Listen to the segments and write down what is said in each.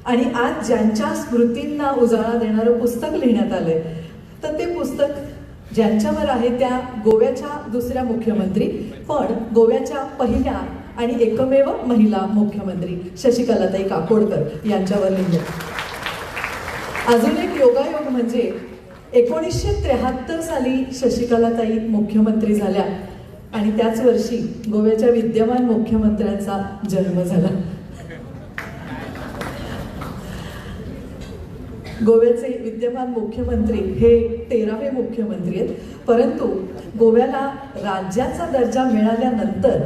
आणि आज ज्यांच्या स्मृतींना उजाळा देणारं पुस्तक लिहिण्यात आलंय, तर ते पुस्तक ज्यांच्यावर आहे त्या गोव्याच्या दुसऱ्या मुख्यमंत्री, पण गोव्याच्या पहिल्या आणि एकमेव महिला मुख्यमंत्री शशिकलाताई काकोडकर यांच्यावर लिहिलं. अजून एक योगायोग म्हणजे 1973 साली शशिकलाताई मुख्यमंत्री झाल्या आणि त्याच वर्षी गोव्याच्या विद्यमान मुख्यमंत्र्यांचा जन्म झाला. गोव्याचे विद्यमान मुख्यमंत्री हे 13वे मुख्यमंत्री आहेत, परंतु गोव्याला राज्याचा दर्जा मिळाल्यानंतर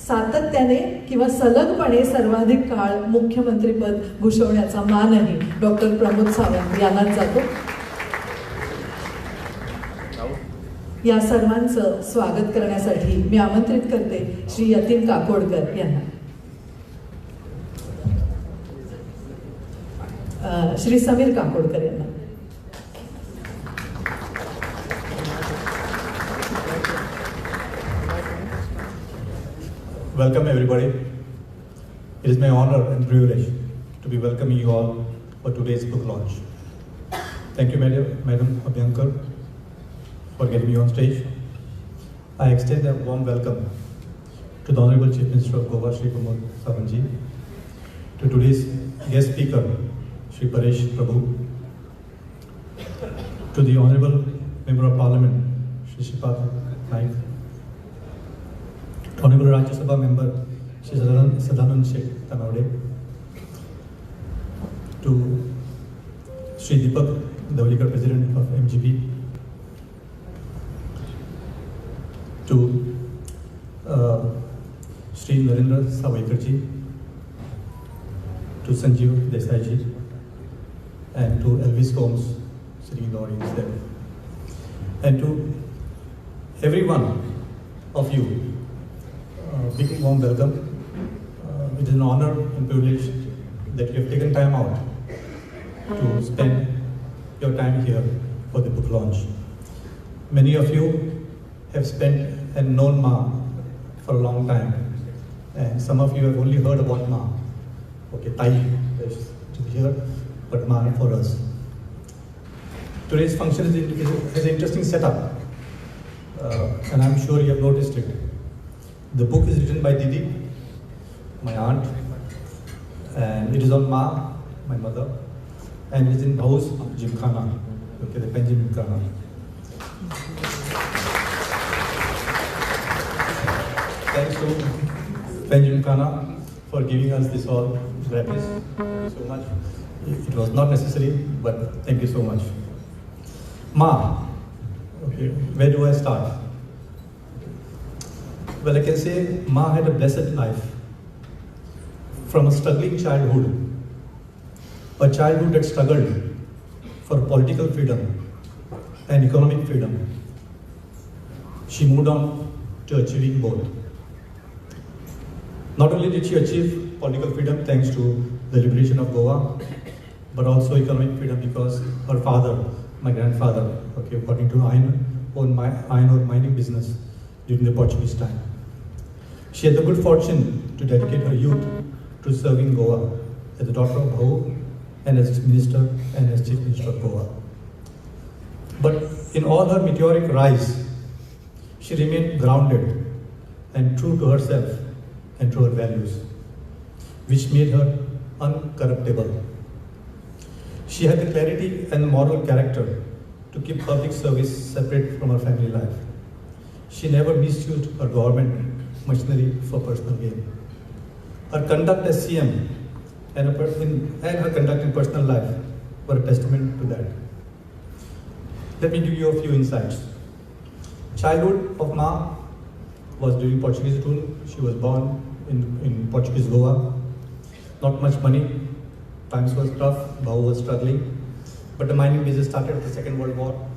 सातत्याने किंवा सलगपणे सर्वाधिक काळ मुख्यमंत्रीपद भूषवण्याचा मानही डॉक्टर प्रमोद सावंत यांनाच जातो. या सर्वांचं स्वागत करण्यासाठी मी आमंत्रित करते श्री यतीन काकोडकर यांना. श्री समीर काकोडकर यांना. Welcome everybody. It is my honor and privilege to be welcoming you all for today's book launch. Thank you, Madam Abhyankar, for getting me on stage. I extend a warm welcome to the Honorable Chief Minister of Goa, Shri Pramod Sawant ji, to today's guest speaker, Shri Paresh Prabhu, to the Honorable Member of Parliament, Shri Shripad Naik, Honorable Rajya Sabha Member, Shri Sadanand Shet Tanavade, to Shri Deepak Dhavalikar, President of MGP, to Shri Narendra Sawaikar ji, to Sanjeev Desai ji, and to Elvis Gomes sitting in the audience there, and to every one of you, big warm welcome. It is an honor and privilege that you have taken time out to spend your time here for the book launch. Many of you have spent and known Ma for a long time, and some of you have only heard about Ma. Okay, Tai is here, but Ma for us. Today's function is an interesting setup, and I'm sure you have noticed it. The book is written by Didi, my aunt, and it is on Ma, my mother, and it is in Bhau's Gymkhana, okay, the Panjim Gymkhana. Thanks to Panjim Gymkhana for giving us this all gratis. Thank you so much. It was not necessary, but thank you so much. Ma, okay, where do I start? Well, I can say Ma had a blessed life. From a struggling childhood, a childhood that struggled for political freedom and economic freedom, she moved on to achieving both. Not only did she achieve political freedom thanks to the liberation of Goa, but also economic freedom because her father, my grandfather, okay, got into iron ore mining business during the Portuguese time. She had the good fortune to dedicate her youth to serving Goa as the daughter of Bhau and as its minister and as Chief Minister of Goa. But in all her meteoric rise, she remained grounded and true to herself and to her values, which made her uncorruptible. She had the clarity and the moral character to keep public service separate from her family life. She never misused her government machinery for personal gain. Her conduct as CM and her conduct in personal life were a testament to that. Let me give you a few insights. Childhood of Ma was during Portuguese rule. She was born in Portuguese Goa. Not much money. Times was tough. Bhau was struggling. But the mining business started with the Second World War,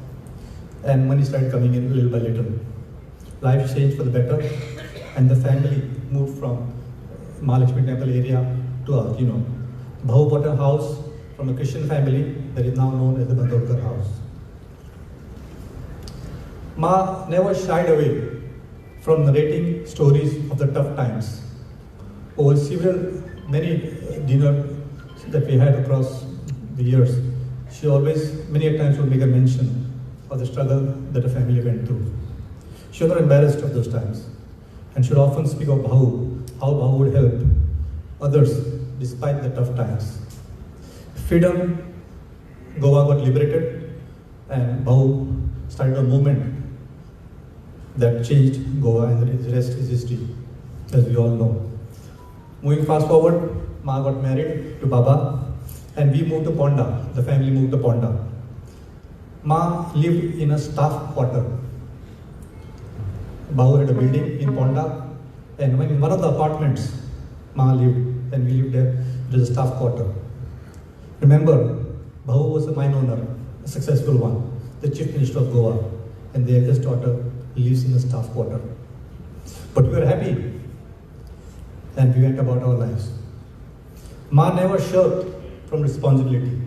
and money started coming in little by little. Life changed for the better, and the family moved from Mahalakshmi Temple area to Altinho. Bhau bought a house from a Christian family that is now known as the Bandodkar house. Ma never shied away from narrating stories of the tough times. Over several, many dinner that we had across the years, she always, many a times, would make a mention of the struggle that her family went through. She was not embarrassed of those times, and she would often speak of Bhau, how Bhau would help others despite the tough times. Freedom, Goa got liberated, and Bhau started a movement that changed Goa, and the rest is history, as we all know. Moving fast forward, Ma got married to Baba, and we moved to Ponda. The family moved to Ponda. Ma lived in a staff quarter. Bhau had a building in Ponda, and when in one of the apartments, Ma lived, and we lived there. It was a staff quarter. Remember, Bhau was a mine owner, a successful one, the chief minister of Goa, and the eldest daughter lives in a staff quarter. But we were happy, and we went about our lives. Ma never shirked from responsibility.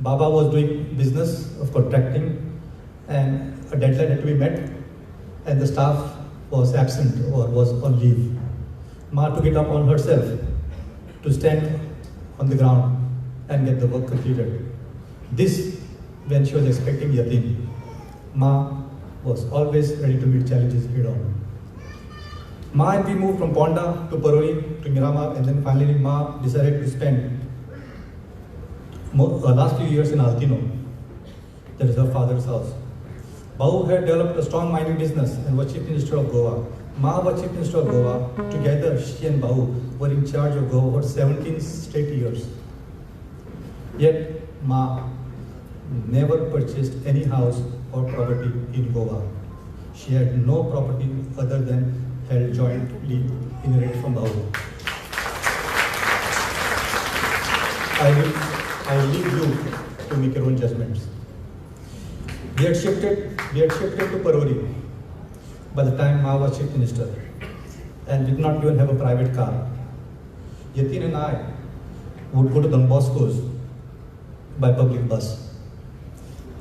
Baba was doing business of contracting, and a deadline had to be met, and the staff was absent or was on leave. Ma took it up on herself to stand on the ground and get the work completed. This, when she was expecting Yatin. Ma was always ready to meet challenges head on. Ma and we moved from Ponda to Paroli to Miramar, and then finally Ma decided to spend the last few years in Altino, that is her father's house. Bhau had developed a strong mining business and was chief minister of Goa. Ma was chief minister of Goa. Together, she and Bhau were in charge of Goa for 17 straight years. Yet, Ma never purchased any house or property in Goa. She had no property other than held jointly inherited from Bhau. I leave you to make your own judgments. We had shifted to Paroli by the time Ma was chief minister, and did not even have a private car. Yatin and I would go to Don Bosco's by public bus.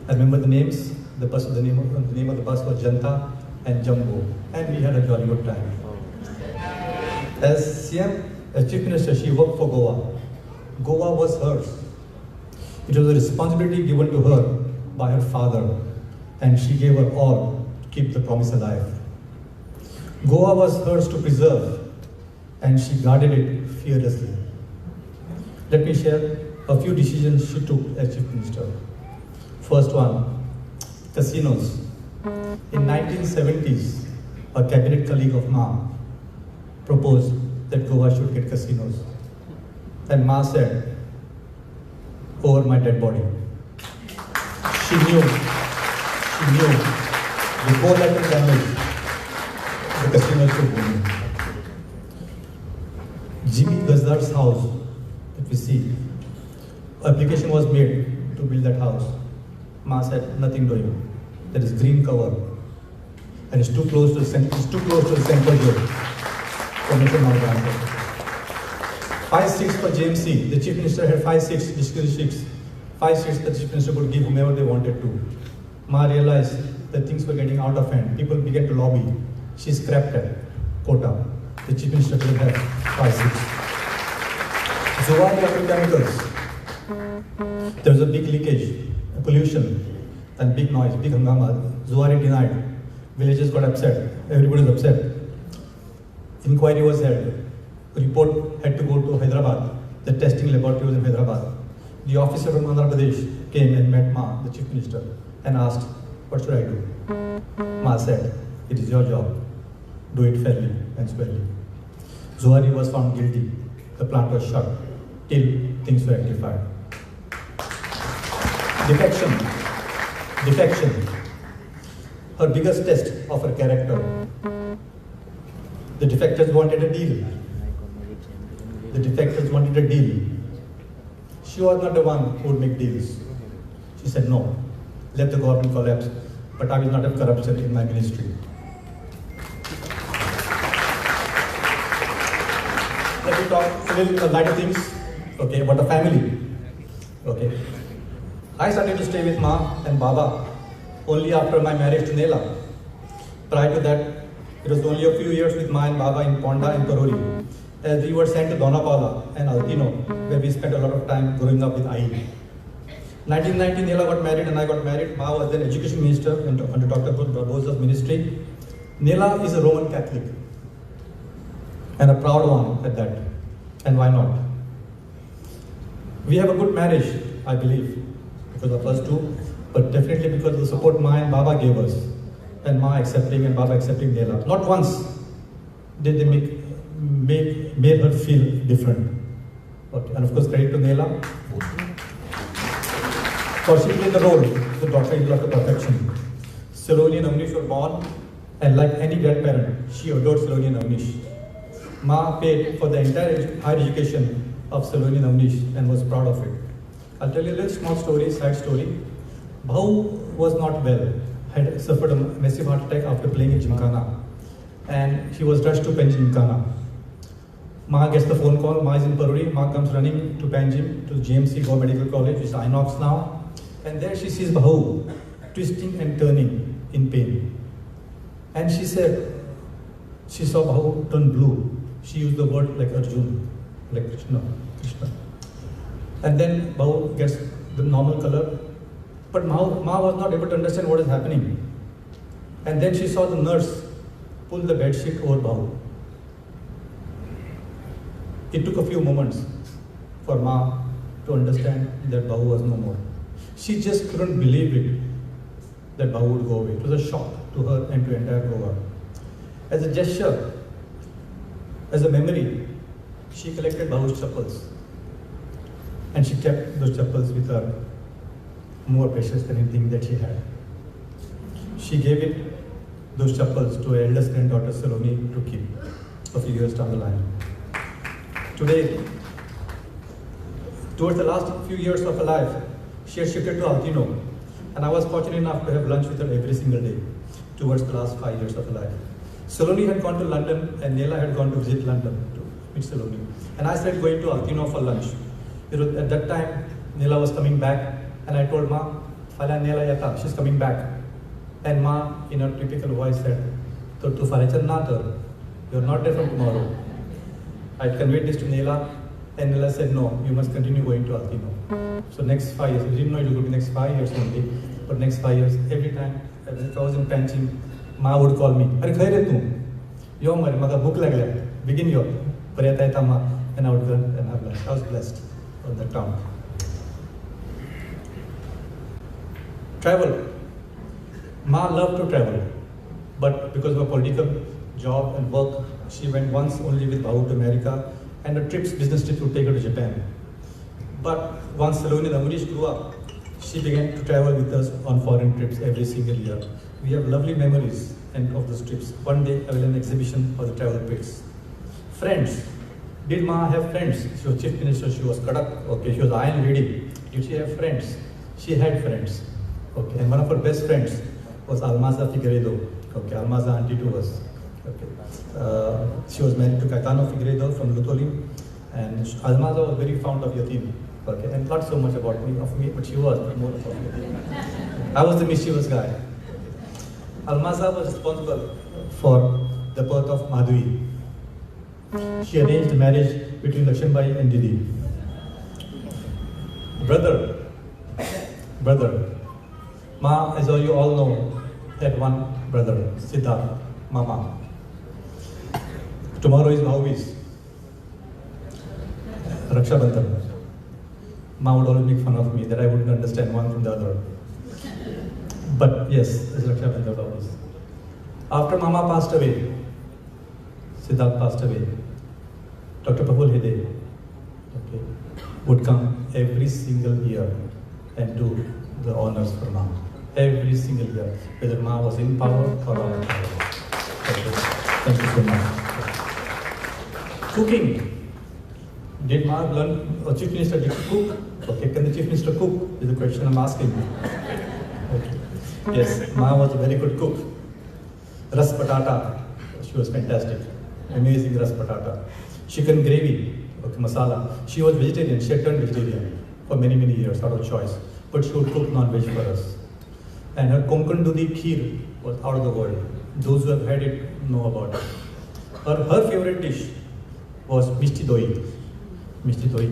I remember the names. The bus, the name of the bus was Janta and Jumbo, and we had a jolly good time. As CM, as Chief Minister, she worked for Goa. Goa was hers. It was a responsibility given to her by her father, and she gave her all to keep the promise alive. Goa was hers to preserve, and she guarded it fearlessly. Let me share a few decisions she took as Chief Minister. First one, casinos. In 1970s, a cabinet colleague of Ma proposed that Goa should get casinos. And Ma said, over my dead body. She knew the collateral damage the casinos could bring. Jimmy Gazdar's house that we see, application was made to build that house. Ma said, nothing doing. There is green cover, and it's too close to the central gate. Permission not granted. 5 seats for JMC. The chief minister had 5 seats, discretionary seats. 5 seats the chief minister could give whomever they wanted to. Ma realized that things were getting out of hand. People began to lobby. She scrapped that quota. The chief minister couldn't have 5 seats. Zuari Agrochemicals. There was a big leakage, pollution, and big noise, big hangama. Zuari denied. Villagers got upset. Everybody was upset. Inquiry was held. Report had to go to Hyderabad. The testing laboratory was in Hyderabad. The officer from Andhra Pradesh came and met Ma, the chief minister, and asked, what should I do? Ma said, it is your job. Do it fairly and squarely. Zuari was found guilty. The plant was shut till things were rectified. Defection. Defection. Her biggest test of her character. The defectors wanted a deal. The defectors wanted a deal. She was not the one who would make deals. She said, no, let the government collapse, but I will not have corruption in my ministry. Let me talk a little lighter things, okay, about the family. Okay. I started to stay with Ma and Baba only after my marriage to Nela. Prior to that, it was only a few years with Ma and Baba in Ponda and Paroli. as we were sent to Dona Paula and Altino, where we spent a lot of time growing up with Ai. 1990, Nela got married and I got married. Ma was then education minister under Dr. Barbosa's ministry. Nela is a Roman Catholic, and a proud one at that. And why not? We have a good marriage, I believe, because of us two, but definitely because of the support Ma and Baba gave us, and Ma accepting and Baba accepting Nela. Not once did they made her feel different. Okay. And of course, credit to Nela, for she played the role, the daughter-in-law to perfection. Saloni and Avnish were born, and like any grandparent, she adored Saloni and Avnish. Ma paid for the entire higher education of Saloni and Avnish and was proud of it. I'll tell you a little small story, side story. Bhau was not well, had suffered a massive heart attack after playing in Gymkhana, and he was rushed to Panjim Gymkhana. Ma gets the phone call, Ma is in Paruri, Ma comes running to Panjim, to GMC Goa Medical College, which is Inox now, and there she sees Bhau twisting and turning in pain. And she said, she saw Bhau turn blue. She used the word like Arjun, like Krishna, Krishna. And then Bhau gets the normal color, but Ma was not able to understand what is happening. And then she saw the nurse pull the bed sheet over Bhau. It took a few moments for Ma to understand that Bhau was no more. She just couldn't believe it, that Bhau would go away. It was a shock to her and to entire Goa. As a gesture, as a memory, she collected Bhau's chappals. And she kept those chappals with her, more precious than anything that she had. She gave it, those chappals, to her eldest granddaughter Saloni to keep a few years down the line. Today, towards the last few years of her life, she had shifted to Altino, and I was fortunate enough to have lunch with her every single day towards the last 5 years of her life. Saloni had gone to London and Nela had gone to visit London to meet Saloni. And I started going to Altino for lunch. You know, at that time, Nela was coming back, and I told Ma, Fala Nela yata, she's coming back. And Ma, in her typical voice, said, Tu falachan na tar, you're not there from tomorrow. I conveyed this to Nela, and Nela said, no, you must continue going to Altino. So next 5 years, we didn't know it would be next 5 years only, but next 5 years, every time, if I was in Panchim, Ma would call me, Arey khay re tu? Yo mare, maga bhook lagla, begin yo, paryata yeta ma, and I would go and have lunch. I was blessed on that town. Travel. Ma loved to travel, but because of her political job and work, she went once only with Bhau to America, and her trips, business trips, would take her to Japan. But once Saloni and Amrish grew up, she began to travel with us on foreign trips every single year. We have lovely memories and of those trips. One day I will have an exhibition for the travel trips. Friends. Did Ma have friends? She was chief minister, she was kadak, okay, she was iron lady. Did she have friends? She had friends. Okay, and one of her best friends was Almaza Figueiredo. Okay, Almaza auntie to us. Okay. She was married to Caetano Figueiredo from Lutolim, and Almaza was very fond of Yatin. Okay, and not so much about me, of me, but she was, but more about me. I was the mischievous guy. Almaza was responsible for the birth of Madhuri. She arranged marriage between Lakshmanbhai and Didi. Brother, Ma, as you all know, had one brother, Siddharth, Mama. Tomorrow is Bhauvis, Raksha Bandhan. Ma would always make fun of me that I wouldn't understand one from the other. But yes, it's Raksha Bandhan Bhauvis. After Mama passed away, Siddharth passed away, Dr. Praful Hede, okay, would come every single year and do the honors for Ma. Every single year, whether Ma was in power or out of power. Okay. Thank you so much. Cooking. Did Ma learn, or Chief Minister did she cook? Okay, can the Chief Minister cook? Is the question I'm asking. Okay. Yes, Ma was a very good cook. Ras patata, she was fantastic. Amazing ras patata. Chicken gravy, okay, masala. She was vegetarian, she had turned vegetarian for many, many years, out of choice. But she would cook non-veg for us. And her Konkan Dudhi Kheer was out of the world. Those who have had it know about it. Her favorite dish was Mishti Doi. Mishti Doi.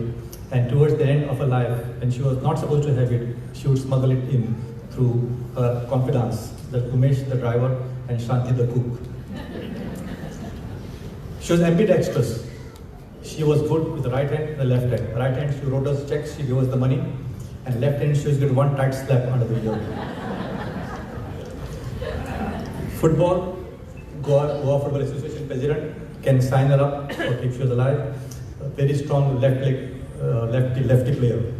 And towards the end of her life, when she was not supposed to have it, she would smuggle it in through her confidants, the Umesh, the driver, and Shanti, the cook. She was ambidextrous. She was good with the right hand and the left hand. Right hand, she wrote us checks, she gave us the money, and left hand, she was get one tight slap under the ear. Football, Goa Football Association president can sign her up, okay, if she was alive. A very strong left leg, lefty player.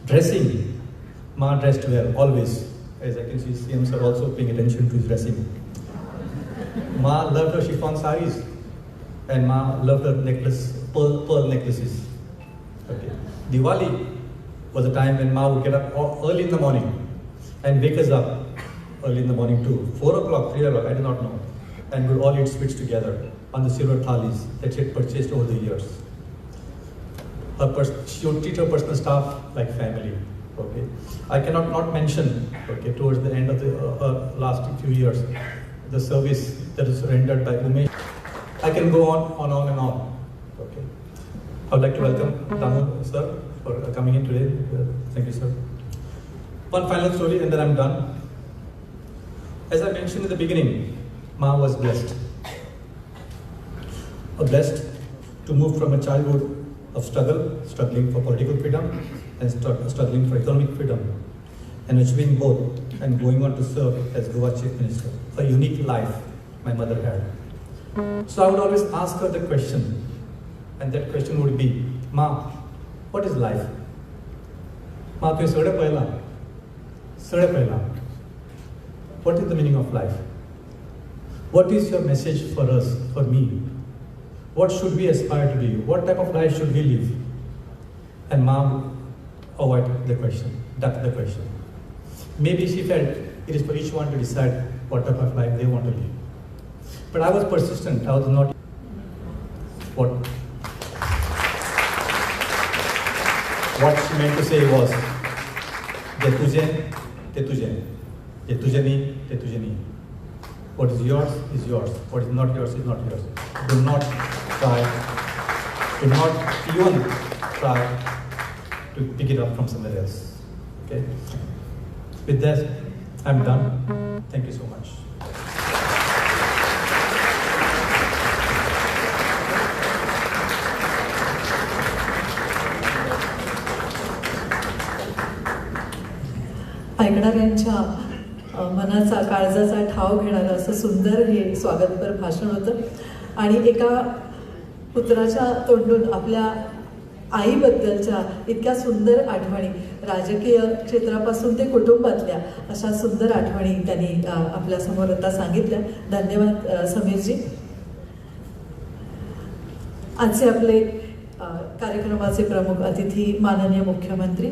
Dressing, Ma dressed well, always. As I can see, CM sir also paying attention to his dressing. Ma loved her chiffon saris, and Ma loved her necklace, pearl necklaces. Okay. Diwali was a time when Ma would get up early in the morning and wake us up early in the morning too. 4 o'clock, 3 o'clock, I do not know. And we'd all eat sweets together on the silver thalis that she had purchased over the years. She would treat her personal staff like family. Okay, I cannot not mention, okay, towards the end of the last few years, the service that is rendered by Umesh. I can go on, on, and on. Okay, I would like to welcome Damu sir for coming in today. Thank you, sir. One final story and then I'm done. As I mentioned in the beginning, Ma was blessed. Blessed to move from a childhood of struggle, struggling for political freedom and struggling for economic freedom, and achieving both and going on to serve as Goa Chief Minister. A unique life my mother had. So I would always ask her the question, and that question would be, Ma, what is life? Ma, tu सगळें पळयलां, सगळें पळयलां. What is the meaning of life? What is your message for us, for me? What should we aspire to be? What type of life should we live? And Mom avoided the question, ducked the question. Maybe she felt it is for each one to decide what type of life they want to live. But I was persistent. I was not what she meant to say was, "Je tuje, te tuje. Je tuje ni, te tuje ni." What is yours is yours. What is not yours is not yours. Do not try, do not even try to pick it up from somewhere else. Okay? With that, I'm done. Thank you so much. ऐकणाऱ्यांच्या मनाचा काळजाचा ठाव घेणारं असं सुंदर हे स्वागतपर भाषण होतं. आणि एका पुत्राच्या तोंडून आपल्या आईबद्दलच्या इतक्या सुंदर आठवणी, राजकीय क्षेत्रापासून ते कुटुंबातल्या अशा सुंदर आठवणी त्यांनी आपल्यासमोर आता सांगितल्या. धन्यवाद समीरजी. आजचे आपले कार्यक्रमाचे प्रमुख अतिथी माननीय मुख्यमंत्री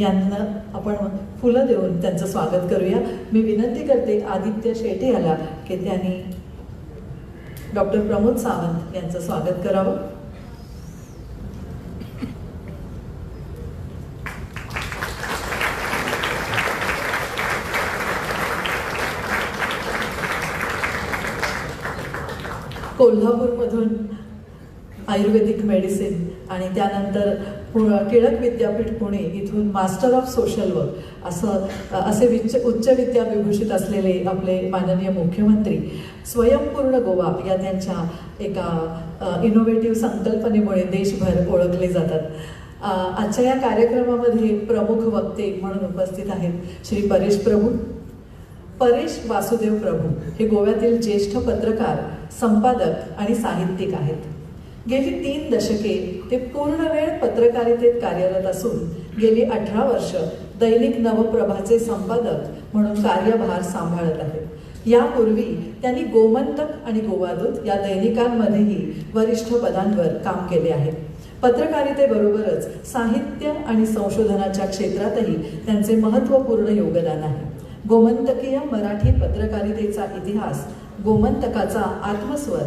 यांना आपण फुलं देऊन त्यांचं स्वागत करूया. मी विनंती करते आदित्य शेटे याला की त्यांनी डॉक्टर प्रमोद सावंत यांचं स्वागत करावं. कोल्हापूरमधून आयुर्वेदिक मेडिसिन आणि त्यानंतर टिळक विद्यापीठ पुणे इथून मास्टर ऑफ सोशल वर्क असे उच्च विद्याविभूषित असलेले आपले माननीय मुख्यमंत्री स्वयंपूर्ण गोवा या त्यांच्या एका इनोव्हेटिव्ह संकल्पनेमुळे देशभर ओळखले जातात. आजच्या या कार्यक्रमामध्ये प्रमुख वक्ते म्हणून उपस्थित आहेत श्री परेश प्रभू. परेश वासुदेव प्रभू हे गोव्यातील ज्येष्ठ पत्रकार, संपादक आणि साहित्यिक आहेत. गेली 3 दशके ते पूर्णवेळ पत्रकारितेत कार्यरत असून गेली 18 वर्ष दैनिक नवप्रभाचे संपादक म्हणून कार्यभार सांभाळत आहेत. यापूर्वी त्यांनी गोमंतक आणि गोवादूत या दैनिकांमध्येही वरिष्ठ पदांवर काम केले आहे. पत्रकारितेबरोबरच साहित्य आणि संशोधनाच्या क्षेत्रातही त्यांचे महत्त्वपूर्ण योगदान आहे. गोमंतकीय मराठी पत्रकारितेचा इतिहास, गोमंतकाचा आत्मस्वर,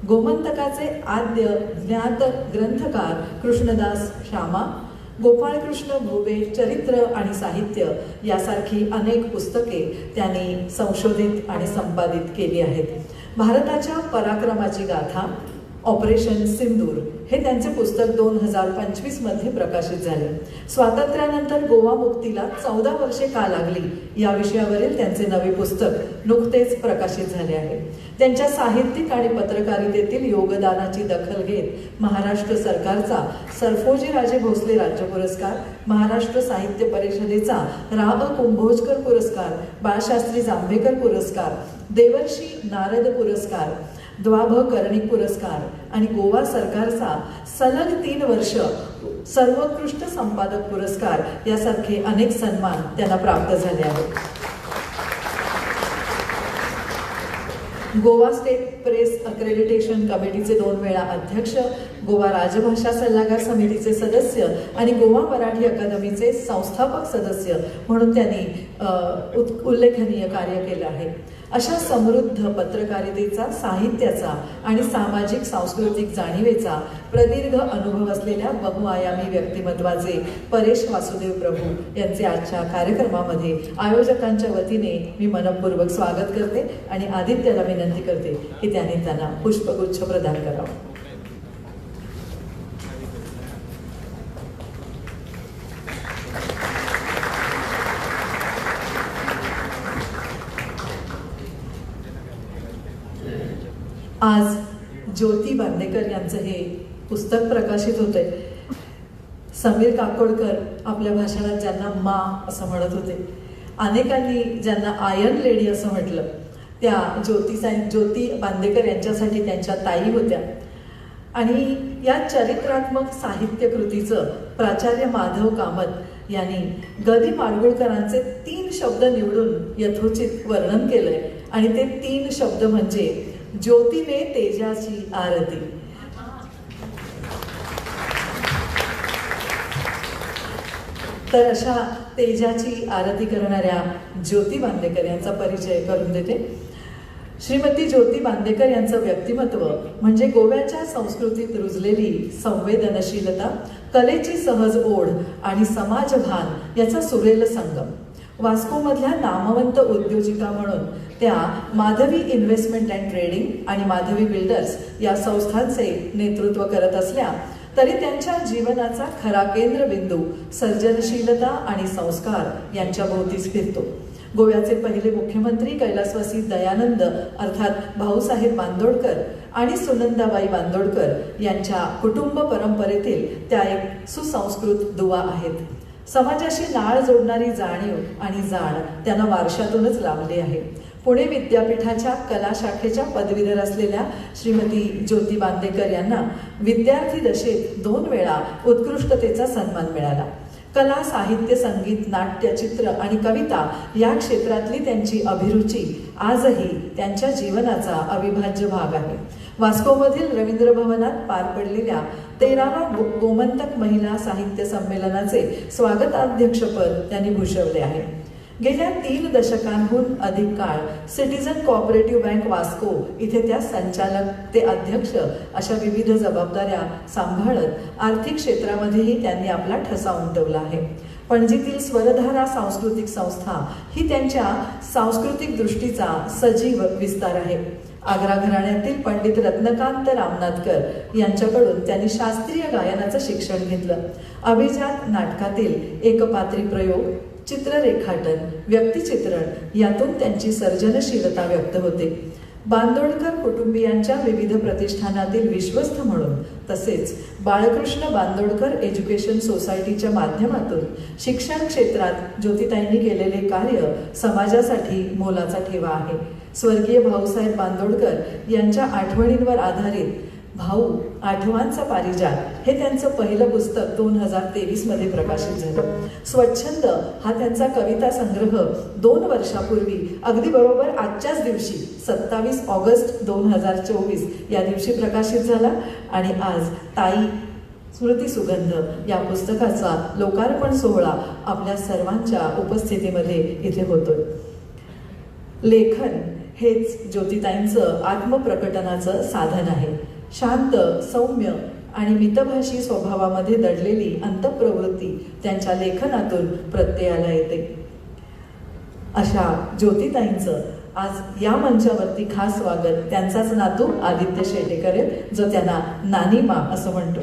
गोमंतकाचे आद्य ज्ञात ग्रंथकार कृष्णदास श्यामा, गोपाळकृष्ण भोबे चरित्र आणि साहित्य यासारखी अनेक पुस्तके त्यांनी संशोधित आणि संपादित केली आहेत. भारताच्या पराक्रमाची गाथा, ऑपरेशन सिंदूर हे त्यांचे पुस्तक 2025 मध्ये प्रकाशित झाले. स्वातंत्र्यानंतर गोवा मुक्तीला 14 वर्षे का लागली या विषयावरील त्यांचे नवे पुस्तक नुकतेच प्रकाशित झाले आहे. त्यांच्या साहित्यिक आणि पत्रकारितेतील योगदानाची दखल घेत महाराष्ट्र सरकारचा सरफोजीराजे भोसले राज्य पुरस्कार, महाराष्ट्र साहित्य परिषदेचा रा अ कुंभोजकर पुरस्कार, बाळशास्त्री जांभेकर पुरस्कार, देवर्षी नारद पुरस्कार, द्वाभ कर्णिक पुरस्कार आणि गोवा सरकारचा सलग 3 वर्ष सर्वोत्कृष्ट संपादक पुरस्कार यासारखे अनेक सन्मान त्यांना प्राप्त झाले आहेत. गोवा स्टेट प्रेस अक्रेडिटेशन कमिटीचे 2 वेळा अध्यक्ष, गोवा राजभाषा सल्लागार समितीचे सदस्य आणि गोवा मराठी अकादमीचे संस्थापक सदस्य म्हणून त्यांनी उल्लेखनीय कार्य केलं आहे. अशा समृद्ध पत्रकारितेचा, साहित्याचा आणि सामाजिक सांस्कृतिक जाणीवेचा प्रदीर्घ अनुभव असलेल्या बहुआयामी व्यक्तिमत्वाचे परेश वासुदेव प्रभू यांचे आजच्या कार्यक्रमामध्ये आयोजकांच्या वतीने मी मनपूर्वक स्वागत करते आणि आदित्यला विनंती करते की त्यांनी त्यांना पुष्पगुच्छ प्रदान करावा. आज ज्योती बांदेकर यांचं हे पुस्तक प्रकाशित होते. समीर काकोडकर आपल्या भाषणात ज्यांना मा असं म्हणत होते, अनेकांनी ज्यांना आयर्न लेडी असं म्हटलं, त्या ज्योती बांदेकर यांच्यासाठी त्यांच्या ताई होत्या. आणि या चरित्रात्मक साहित्यकृतीचं प्राचार्य माधव कामत यांनी गदी माडगुळकरांचे 3 शब्द निवडून यथोचित वर्णन केलंय आणि ते 3 शब्द म्हणजे ज्योतीने तेजाची आरती. तर अशा तेजाची आरती करणाऱ्या ज्योती बांदेकर यांचा परिचय करून देते. श्रीमती ज्योती बांदेकर यांचं व्यक्तिमत्व म्हणजे गोव्याच्या संस्कृतीत रुजलेली संवेदनशीलता, कलेची सहज ओढ आणि समाजभान याचा सुरेल संगम. वास्कोमधल्या नामवंत उद्योजिका म्हणून त्या माधवी इन्व्हेस्टमेंट अँड ट्रेडिंग आणि माधवी बिल्डर्स या संस्थांचे नेतृत्व करत असल्या तरी त्यांच्या जीवनाचा खरा केंद्रबिंदू सर्जनशीलता आणि संस्कार यांच्या भोवतीच फिरतो. गोव्याचे पहिले मुख्यमंत्री कैलासवासी दयानंद अर्थात भाऊसाहेब बांदोडकर आणि सुनंदाबाई बांदोडकर यांच्या कुटुंब परंपरेतील त्या एक सुसंस्कृत दुवा आहेत. समाजाशी नाळ जोडणारी जाणीव आणि जाण त्यांना वारशातूनच लाभली आहे. पुणे विद्यापीठाच्या कला शाखेच्या पदवीधर असलेल्या श्रीमती ज्योती बांदेकर यांना विद्यार्थी दशेत 2 वेळा उत्कृष्टतेचा सन्मान मिळाला. कला, साहित्य, संगीत, नाट्य, चित्र आणि कविता या क्षेत्रातली त्यांची अभिरुची आजही त्यांच्या जीवनाचा अविभाज्य भाग आहे. वास्कोमधील रवींद्र भवनात पार पडलेल्या 13व्या गोमंतक महिला साहित्य संमेलनाचे स्वागताध्यक्षपद त्यांनी भूषवले आहे. गेल्या 3 दशकांहून अधिक काळ सिटीझन कोऑपरेटिव्ह बँक वास्को इथे त्या संचालक ते अध्यक्ष अशा विविध जबाबदाऱ्या सांभाळत आर्थिक क्षेत्रामध्येही त्यांनी आपला ठसा उमटवला आहे. पणजीतील स्वरधारा सांस्कृतिक संस्था ही त्यांच्या सांस्कृतिक दृष्टीचा सजीव विस्तार आहे. आग्रा घराण्यातील पंडित रत्नकांत रामनाथकर यांच्याकडून त्यांनी शास्त्रीय गायनाचं शिक्षण घेतलं. अभिजात नाटकातील एकपात्री प्रयोग, चित्ररेखाटन, व्यक्तिचित्रण यातून त्यांची सर्जनशीलता व्यक्त होते. बांदोडकर कुटुंबियांच्या विविध प्रतिष्ठानातील विश्वस्त म्हणून तसेच बाळकृष्ण बांदोडकर एज्युकेशन सोसायटीच्या माध्यमातून शिक्षण क्षेत्रात ज्योतिताईंनी केलेले कार्य समाजासाठी मोलाचा ठेवा आहे. स्वर्गीय भाऊसाहेब बांदोडकर यांच्या आठवणींवर आधारित भाऊ आठवांचा पारिजात हे त्यांचं पहिलं पुस्तक 2023 मध्ये प्रकाशित झालं. स्वच्छंद हा त्यांचा कविता संग्रह 2 वर्षापूर्वी अगदी बरोबर आजच्याच दिवशी 27 ऑगस्ट 2024 या दिवशी प्रकाशित झाला आणि आज ताई स्मृती सुगंध या पुस्तकाचा लोकार्पण सोहळा आपल्या सर्वांच्या उपस्थितीमध्ये इथे होतोय. लेखन हेच ज्योतिताईंचं आत्मप्रकटनाचं साधन आहे. शांत, सौम्य आणि मितभाषी स्वभावामध्ये दडलेली अंतःप्रवृत्ती त्यांच्या लेखनातून प्रत्ययाला येते. अशा ज्योतिताईंचं आज या मंचावरती खास स्वागत त्यांचाच नातू आदित्य शेटे करेल, जो त्यांना नानी मा असं म्हणतो.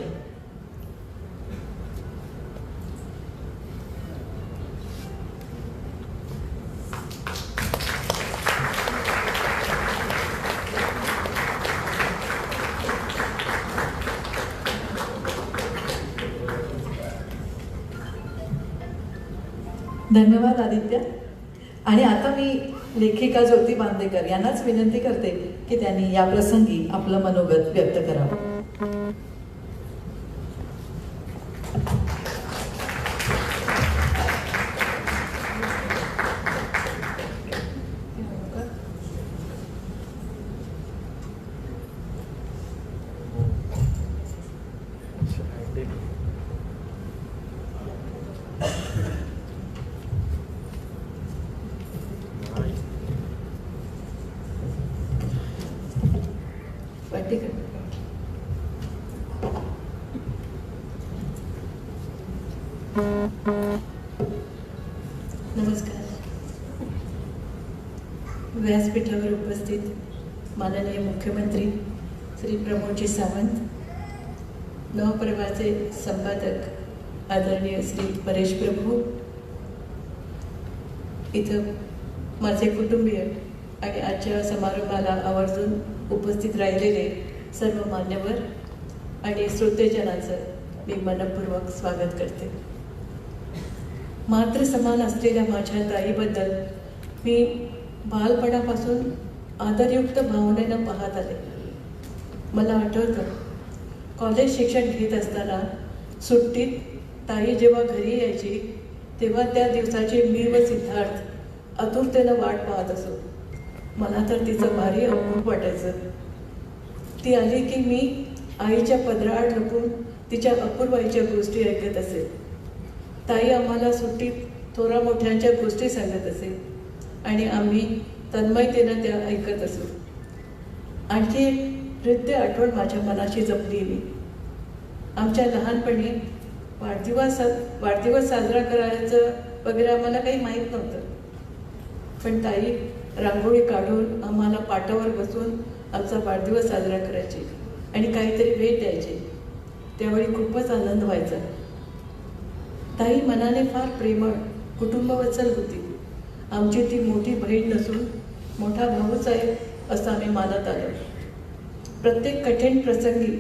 धन्यवाद आदित्य. आणि आता मी लेखिका ज्योती बांदेकर यांनाच विनंती करते की त्यांनी या प्रसंगी आपलं मनोगत व्यक्त करावं. नमस्कार. व्यासपीठावर उपस्थित माननीय मुख्यमंत्री श्री प्रमोदजी सावंत, नवप्रभाचे संपादक आदरणीय श्री परेश प्रभू, इथं माझे कुटुंबीय आणि आजच्या समारंभाला आवर्जून उपस्थित राहिलेले सर्व मान्यवर आणि श्रोतेजनांचं मी मनपूर्वक स्वागत करते. मातृ समान असलेल्या माझ्या ताईबद्दल मी बालपणापासून आदरयुक्त भावनेनं पाहत आले. मला आठवतं, कॉलेज शिक्षण घेत असताना सुट्टीत ताई जेव्हा घरी यायची तेव्हा त्या दिवसाची मी व सिद्धार्थ आतुरतेनं वाट पाहत असो. मला तर तिचं भारी अप्रूप वाटायचं. ती आली की मी आईच्या पदराआड लपून तिच्या अपूर्वाईच्या गोष्टी ऐकत असे. ताई आम्हाला सुट्टीत थोरा मोठ्यांच्या गोष्टी सांगत असे आणि आम्ही तन्मयतेनं त्या ऐकत असू. आणखी एक हृदय आठवण माझ्या मनाशी जपली मी. आमच्या लहानपणी वाढदिवस साजरा करायचं वगैरे आम्हाला काही माहीत नव्हतं, पण ताई रांगोळी काढून आम्हाला पाटावर बसून आमचा वाढदिवस साजरा करायची आणि काहीतरी भेट द्यायची. त्यावेळी खूपच आनंद व्हायचा. ताई मनाने फार प्रेमळ, कुटुंबवत्सल होती. आमची ती मोठी बहीण नसून मोठा भाऊच आहे असं आम्ही मानत आलो. प्रत्येक कठीण प्रसंगी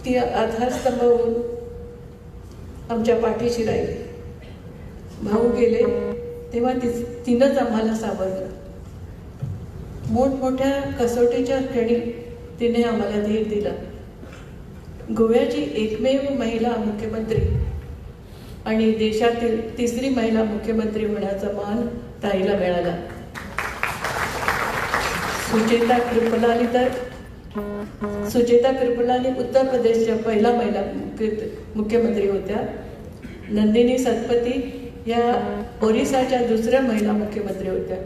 ती आधारस्तंभ होऊन आमच्या पाठीशी राहिली. भाऊ गेले तेव्हा तिनंच आम्हाला सावरलं. मोठमोठ्या कसोटीच्या क्षणी तिने आम्हाला धीर दिला. गोव्याची एकमेव महिला मुख्यमंत्री आणि देशातील तिसरी महिला मुख्यमंत्री होण्याचा मान ताईला मिळाला. सुचेता कृपलानी उत्तर प्रदेशच्या पहिला महिला मुख्यमंत्री होत्या. नंदिनी सतपती या ओरिसाच्या दुसऱ्या महिला मुख्यमंत्री होत्या.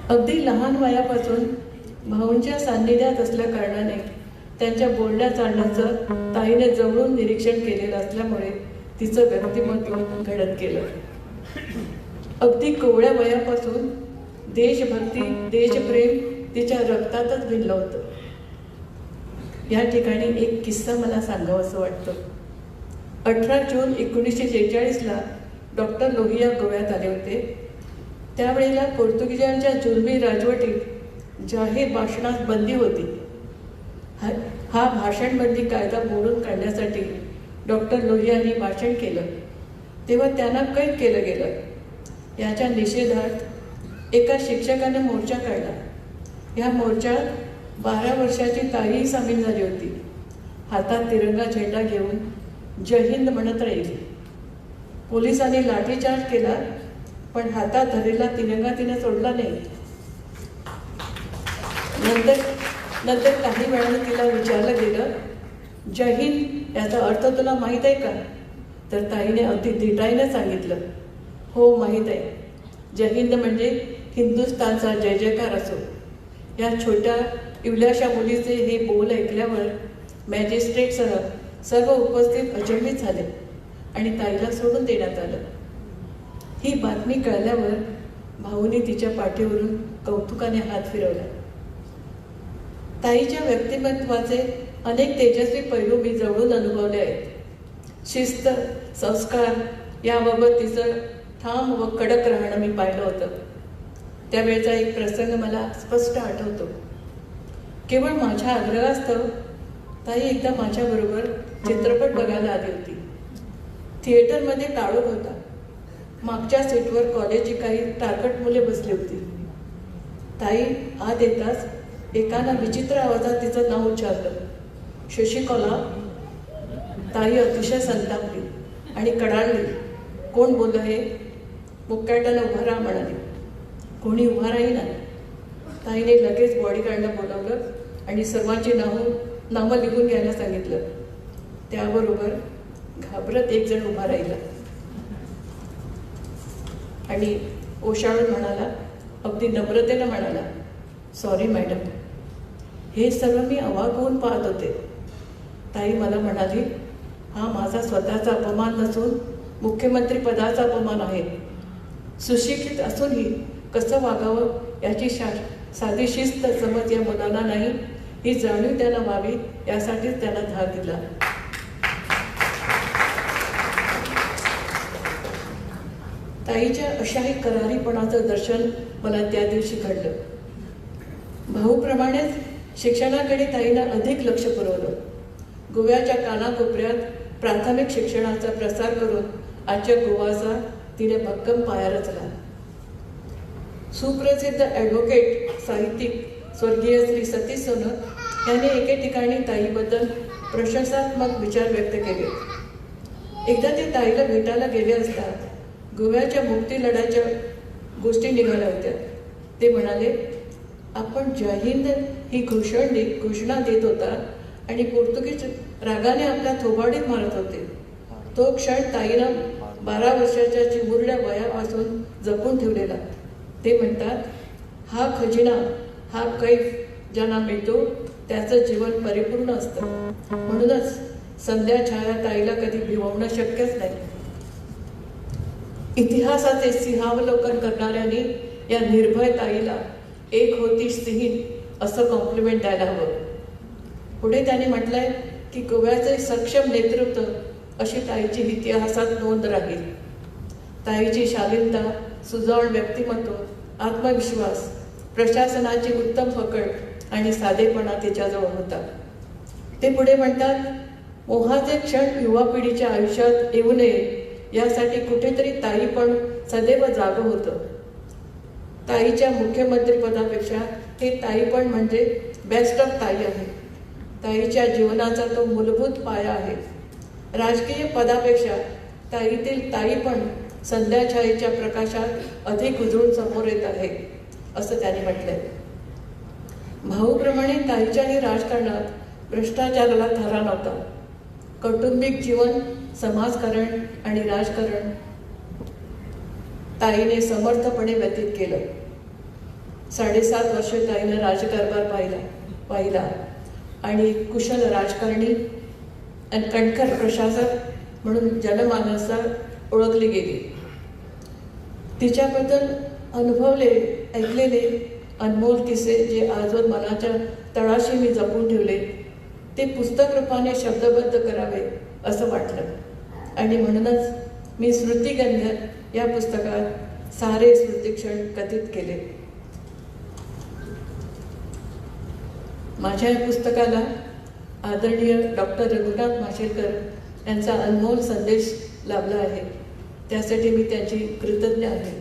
अगदी लहान वयापासून भाऊंच्या सान्निध्यात असल्या कारणाने त्यांच्या बोलण्या चालण्याचं ताईने जवळून निरीक्षण केलेलं असल्यामुळे तिचं व्यक्तिमत्व घडत गेलं. अगदी कोवळ्या वयापासून देशभक्ती, देशप्रेम तिच्या रक्तातच भिनलं होतं. या ठिकाणी एक किस्सा मला सांगावा असं वाटतं. 18 जून 1946ला डॉक्टर लोहिया गोव्यात आले होते. त्यावेळेला पोर्तुगीजांच्या जुलमी राजवटीत जाहीर भाषणास बंदी होती. हा भाषणबंदी कायदा मोडून काढण्यासाठी डॉक्टर लोहियांनी भाषण केलं तेव्हा त्यांना कैद केलं गेलं. याच्या निषेधार्थ एका शिक्षकाने मोर्चा काढला. ह्या मोर्चात 12 वर्षाची ताईही सामील झाली होती. हातात तिरंगा झेंडा घेऊन जय हिंद म्हणत राहिली. पोलिसांनी लाठीचार्ज केला, पण हातात धरलेला तिरंगा तिने सोडला नाही. नंतर काही वेळाने तिला विचारलं गेलं, जय हिंद याचा अर्थ तुला माहीत आहे का? तर ताईने अगदी धिटाईने सांगितलं, हो माहीत आहे. जय हिंद म्हणजे हिंदुस्थानचा जय जयकार असो. या छोट्या इवल्याशा मुलीचे हे बोल ऐकल्यावर मॅजिस्ट्रेटसह सर्व उपस्थित अचंबित झाले आणि ताईला सोडून देण्यात आलं. ही बातमी कळल्यावर भाऊनी तिच्या पाठीवरून कौतुकाने हात फिरवला. ताईच्या व्यक्तिमत्वाचे अनेक तेजस्वी पैलू मी जवळून अनुभवले आहेत. शिस्त, संस्कार याबाबत तिचं ठाम व कडक राहणं मी पाहिलं होतं. त्यावेळचा एक प्रसंग मला स्पष्ट आठवतो. केवळ माझ्या आग्रहास्तव ताई एकदा माझ्याबरोबर चित्रपट बघायला आली होती. थिएटरमध्ये काळोख होता. मागच्या सीटवर कॉलेजची काही तारकट मुले बसली होती. ताई आत येताच एकानं विचित्र आवाजात तिचं नाव उच्चारलं, शशिकला. ताई अतिशय संतापली आणि कडाडली, कोण बोललं हे? मुक्काटानं उभा राहा म्हणाली. कोणी उभा राहीना. ताईने लगेच बॉडीगार्डला बोलावलं आणि सर्वांची नावं लिहून घ्यायला सांगितलं. त्याबरोबर घाबरत एक जण उभा राहिला आणि ओशाळून म्हणाला, अगदी नम्रतेनं म्हणाला, सॉरी मॅडम. हे सर्व मी अवाक होऊन पाहत होते. ताई मला म्हणाली, हा माझा स्वतःचा अपमान नसून मुख्यमंत्रीपदाचा अपमान आहे. सुशिक्षित असूनही कसं वागावं याची साधी शिस्त समज या मुलांना नाही, ही जाणीव त्यांना व्हावी यासाठीच त्यांना धाक दिला. ताईच्या अशाही करारीपणाचं दर्शन मला त्या दिवशी घडलं. भाऊप्रमाणेच शिक्षणाकडे ताईनं अधिक लक्ष पुरवलं. गोव्याच्या कानाकोपऱ्यात प्राथमिक शिक्षणाचा प्रसार करून आजच्या गोवाचा तिने भक्कम पाया रचला. सुप्रसिद्ध ॲडव्होकेट साहित्यिक स्वर्गीय श्री सतीश सोनत यांनी एके ठिकाणी ताईबद्दल प्रशंसात्मक विचार व्यक्त केले. एकदा ते ताईला भेटायला गेले असता गोव्याच्या मुक्ती लढ्याच्या गोष्टी निघाल्या होत्या. ते म्हणाले, आपण जय हिंद ही घोषणा देत होता आणि पोर्तुगीज रागाने आपल्या थोबाडीत मारत होते. तो क्षण ताईनं 12 वर्षाच्या चिमुरड्या वयापासून जपून ठेवलेला. ते म्हणतात, हा खजिना, हा कैफ ज्यांना मिळतो त्याचं जीवन परिपूर्ण असतं. म्हणूनच संध्या छाया ताईला कधी भिवणं शक्यच नाही. इतिहासाचे सिंहावलोकन करणाऱ्यांनी या निर्भय ताईला एक होती सिंहीण असं कॉम्प्लिमेंट द्यायला हवं. पुढे त्यांनी म्हटलंय की गोव्याचे सक्षम नेतृत्व अशी ताईची इतिहासात नोंद राहील. ताईची शालीनता, सुजाण व्यक्तिमत्व, आत्मविश्वास, प्रशासनाची उत्तम पकड आणि साधेपणा तिच्याजवळ होता. ते पुढे म्हणतात, मोहाचे क्षण युवा पिढीच्या आयुष्यात येऊ नये यासाठी कुठेतरी ताई पण सदैव जागं होतं. ताईच्या मुख्यमंत्रीपदापेक्षा हे ताई पण म्हणजे बेस्ट ऑफ ताई आहे. ताईच्या जीवनाचा तो मूलभूत पाया आहे. राजकीय पदापेक्षा ताईतील ताई पण संध्याछायेच्या प्रकाशात अधिक उजळून समोर येत आहे असं त्यांनी म्हटलंय. भाऊप्रमाणे ताईच्याही राजकारणात भ्रष्टाचाराला थारा नव्हता. कौटुंबिक जीवन, समाजकारण आणि राजकारण ताईने समर्थपणे व्यतीत केलं. 7.5 वर्षे ताईनं राजकारभार पाहिला आणि कुशल राजकारणी आणि कणखर प्रशासक म्हणून जनमानसात ओळखली गेली. तिच्याबद्दल अनुभवले ऐकलेले अनमोल किस्से जे आजवर मनाच्या तळाशी मी जपून ठेवले ते पुस्तक रूपाने शब्दबद्ध करावे असं वाटलं आणि म्हणूनच मी स्मृतिगंध या पुस्तकात सारे स्मृतिक्षण कथित केले. माझ्या या पुस्तकाला आदरणीय डॉक्टर रघुनाथ माशेलकर यांचा अनमोल संदेश लाभला आहे, त्यासाठी मी त्यांची कृतज्ञ आहे.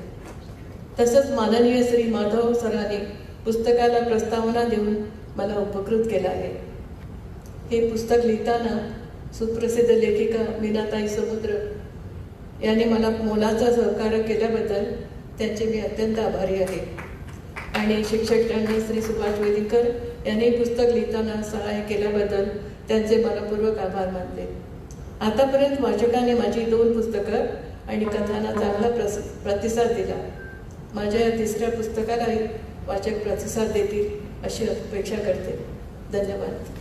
तसंच माननीय श्री माधव सरांनी पुस्तकाला प्रस्तावना देऊन मला उपकृत केलं आहे. हे पुस्तक लिहिताना सुप्रसिद्ध लेखिका मीनाताई समुद्र यांनी मला मोलाचा सहकार्य केल्याबद्दल त्यांचे मी अत्यंत आभारी आहे. आणि शिक्षक श्री सुभाष वेदिकर यांनी पुस्तक लिहिताना सहाय्य केल्याबद्दल त्यांचे मनपूर्वक आभार मानले. आतापर्यंत वाचकाने माझी 2 पुस्तकं आणि कथांना चांगला प्रतिसाद दिला. माझ्या या तिसऱ्या पुस्तकालाही वाचक प्रतिसाद देतील अशी अपेक्षा करते. धन्यवाद.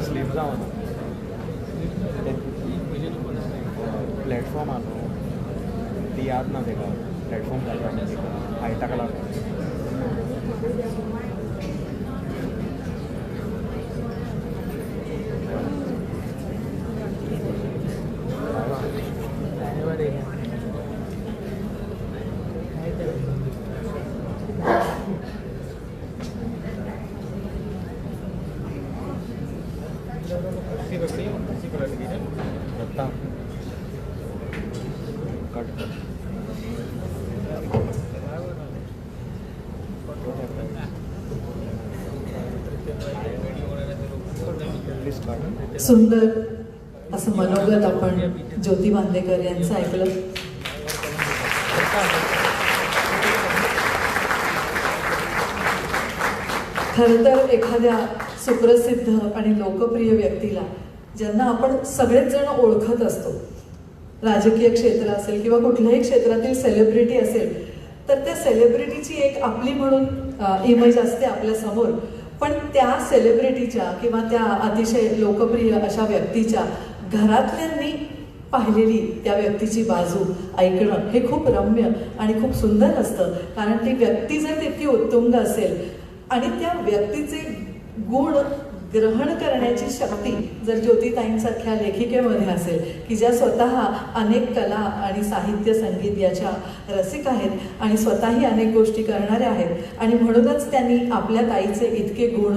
स्लीप जावन प्लॅटफॉर्म आहा ती याद ना तेका प्लॅटफॉर्म हायटाक लागून सुंदर असं मनोगत आपण ज्योती बांदेकर यांचं ऐकलं. खरं तर एखाद्या सुप्रसिद्ध आणि लोकप्रिय व्यक्तीला ज्यांना आपण सगळेच जण ओळखत असतो, राजकीय क्षेत्र असेल किंवा कुठल्याही क्षेत्रातील सेलिब्रिटी असेल, तर त्या सेलिब्रिटीची एक आपली म्हणून इमेज असते आपल्यासमोर. पण त्या सेलिब्रिटीच्या किंवा त्या अतिशय लोकप्रिय अशा व्यक्तीच्या घरातल्यांनी पाहिलेली त्या व्यक्तीची बाजू ऐकणं हे खूप रम्य आणि खूप सुंदर असतं. कारण ती व्यक्ती जर तितकी उत्तुंग असेल आणि त्या व्यक्तीचे गुण ग्रहण करण्याची शक्ती जर ज्योतिताईंसारख्या लेखिकेमध्ये असेल की ज्या स्वतः अनेक कला आणि साहित्य संगीत याच्या रसिक आहेत आणि स्वतःही अनेक गोष्टी करणाऱ्या आहेत, आणि म्हणूनच त्यांनी आपल्या ताईचे इतके गुण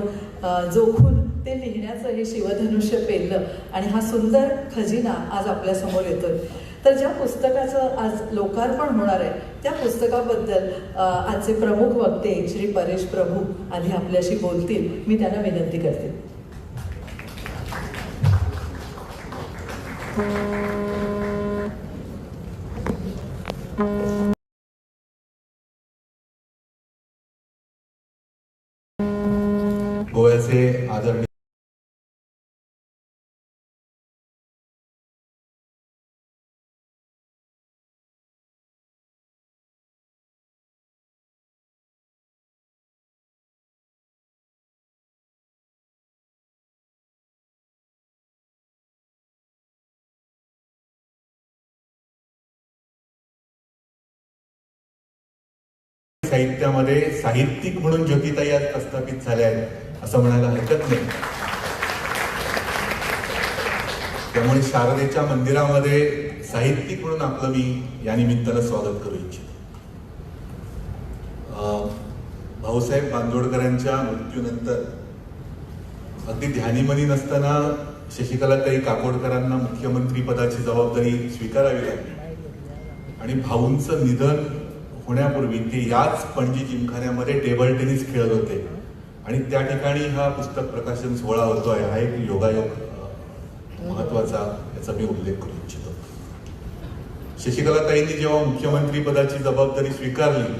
जोखून ते लिहिण्याचं हे शिवधनुष्य पेललं आणि हा सुंदर खजिना आज आपल्यासमोर येतोय. तर ज्या पुस्तकाचं आज लोकार्पण होणार आहे त्या पुस्तकाबद्दल आजचे प्रमुख वक्ते श्री परेश प्रभू आधी आपल्याशी बोलतील. मी त्यांना विनंती करते. गोव्याचे आदरणीय साहित्यामध्ये साहित्यिक म्हणून ज्योतिताई आज प्रस्थापित झाल्या आहेत असं म्हणायला हरकत नाही. त्यामुळे शारदेच्या मंदिरामध्ये साहित्यिक म्हणून आपलं मी या निमित्तानं स्वागत करू इच्छितो. भाऊसाहेब बांदोडकरांच्या मृत्यूनंतर अगदी ध्यानीमनी नसताना शशिकलाताई काकोडकरांना मुख्यमंत्री पदाची जबाबदारी स्वीकारावी लागली आणि भाऊंचं निधन होण्यापूर्वी ते याच पणजी जिमखान्यामध्ये टेबल टेनिस खेळत होते आणि त्या ठिकाणी हा पुस्तक प्रकाशन सोहळा होतो आहे. हा एक योगायोग महत्वाचा, याचा मी उल्लेख करू इच्छितो. शशिकलाताईंनी जेव्हा मुख्यमंत्री पदाची जबाबदारी स्वीकारली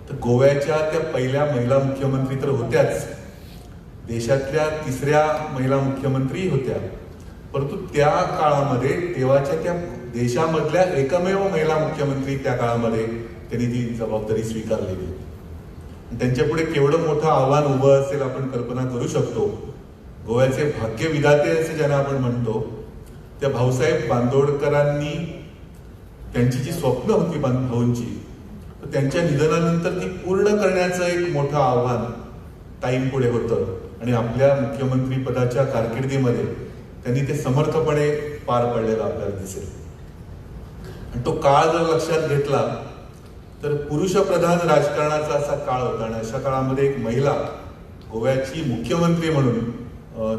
तर गोव्याच्या त्या पहिल्या महिला मुख्यमंत्री तर होत्याच, देशातल्या तिसऱ्या महिला मुख्यमंत्री होत्या, परंतु त्या काळामध्ये तेव्हाच्या त्या देशामधल्या एकमेव महिला मुख्यमंत्री त्या काळामध्ये त्यांनी ती जबाबदारी स्वीकारलेली होती. त्यांच्यापुढे केवढं मोठं आव्हान उभं असेल आपण कल्पना करू शकतो. गोव्याचे भाग्यविधाते असे ज्यांना आपण म्हणतो त्या भाऊसाहेब बांदोडकरांनी त्यांची जी स्वप्न होती भाऊंची, तर त्यांच्या निधनानंतर ती पूर्ण करण्याचं एक मोठं आव्हान ताईंपुढे होतं आणि आपल्या मुख्यमंत्री पदाच्या कारकिर्दीमध्ये त्यांनी ते समर्थपणे पार पडलेलं आपल्याला दिसेल. आणि तो काळ जर लक्षात घेतला तर पुरुषप्रधान राजकारणाचा असा काळ होता आणि अशा काळामध्ये एक महिला गोव्याची मुख्यमंत्री म्हणून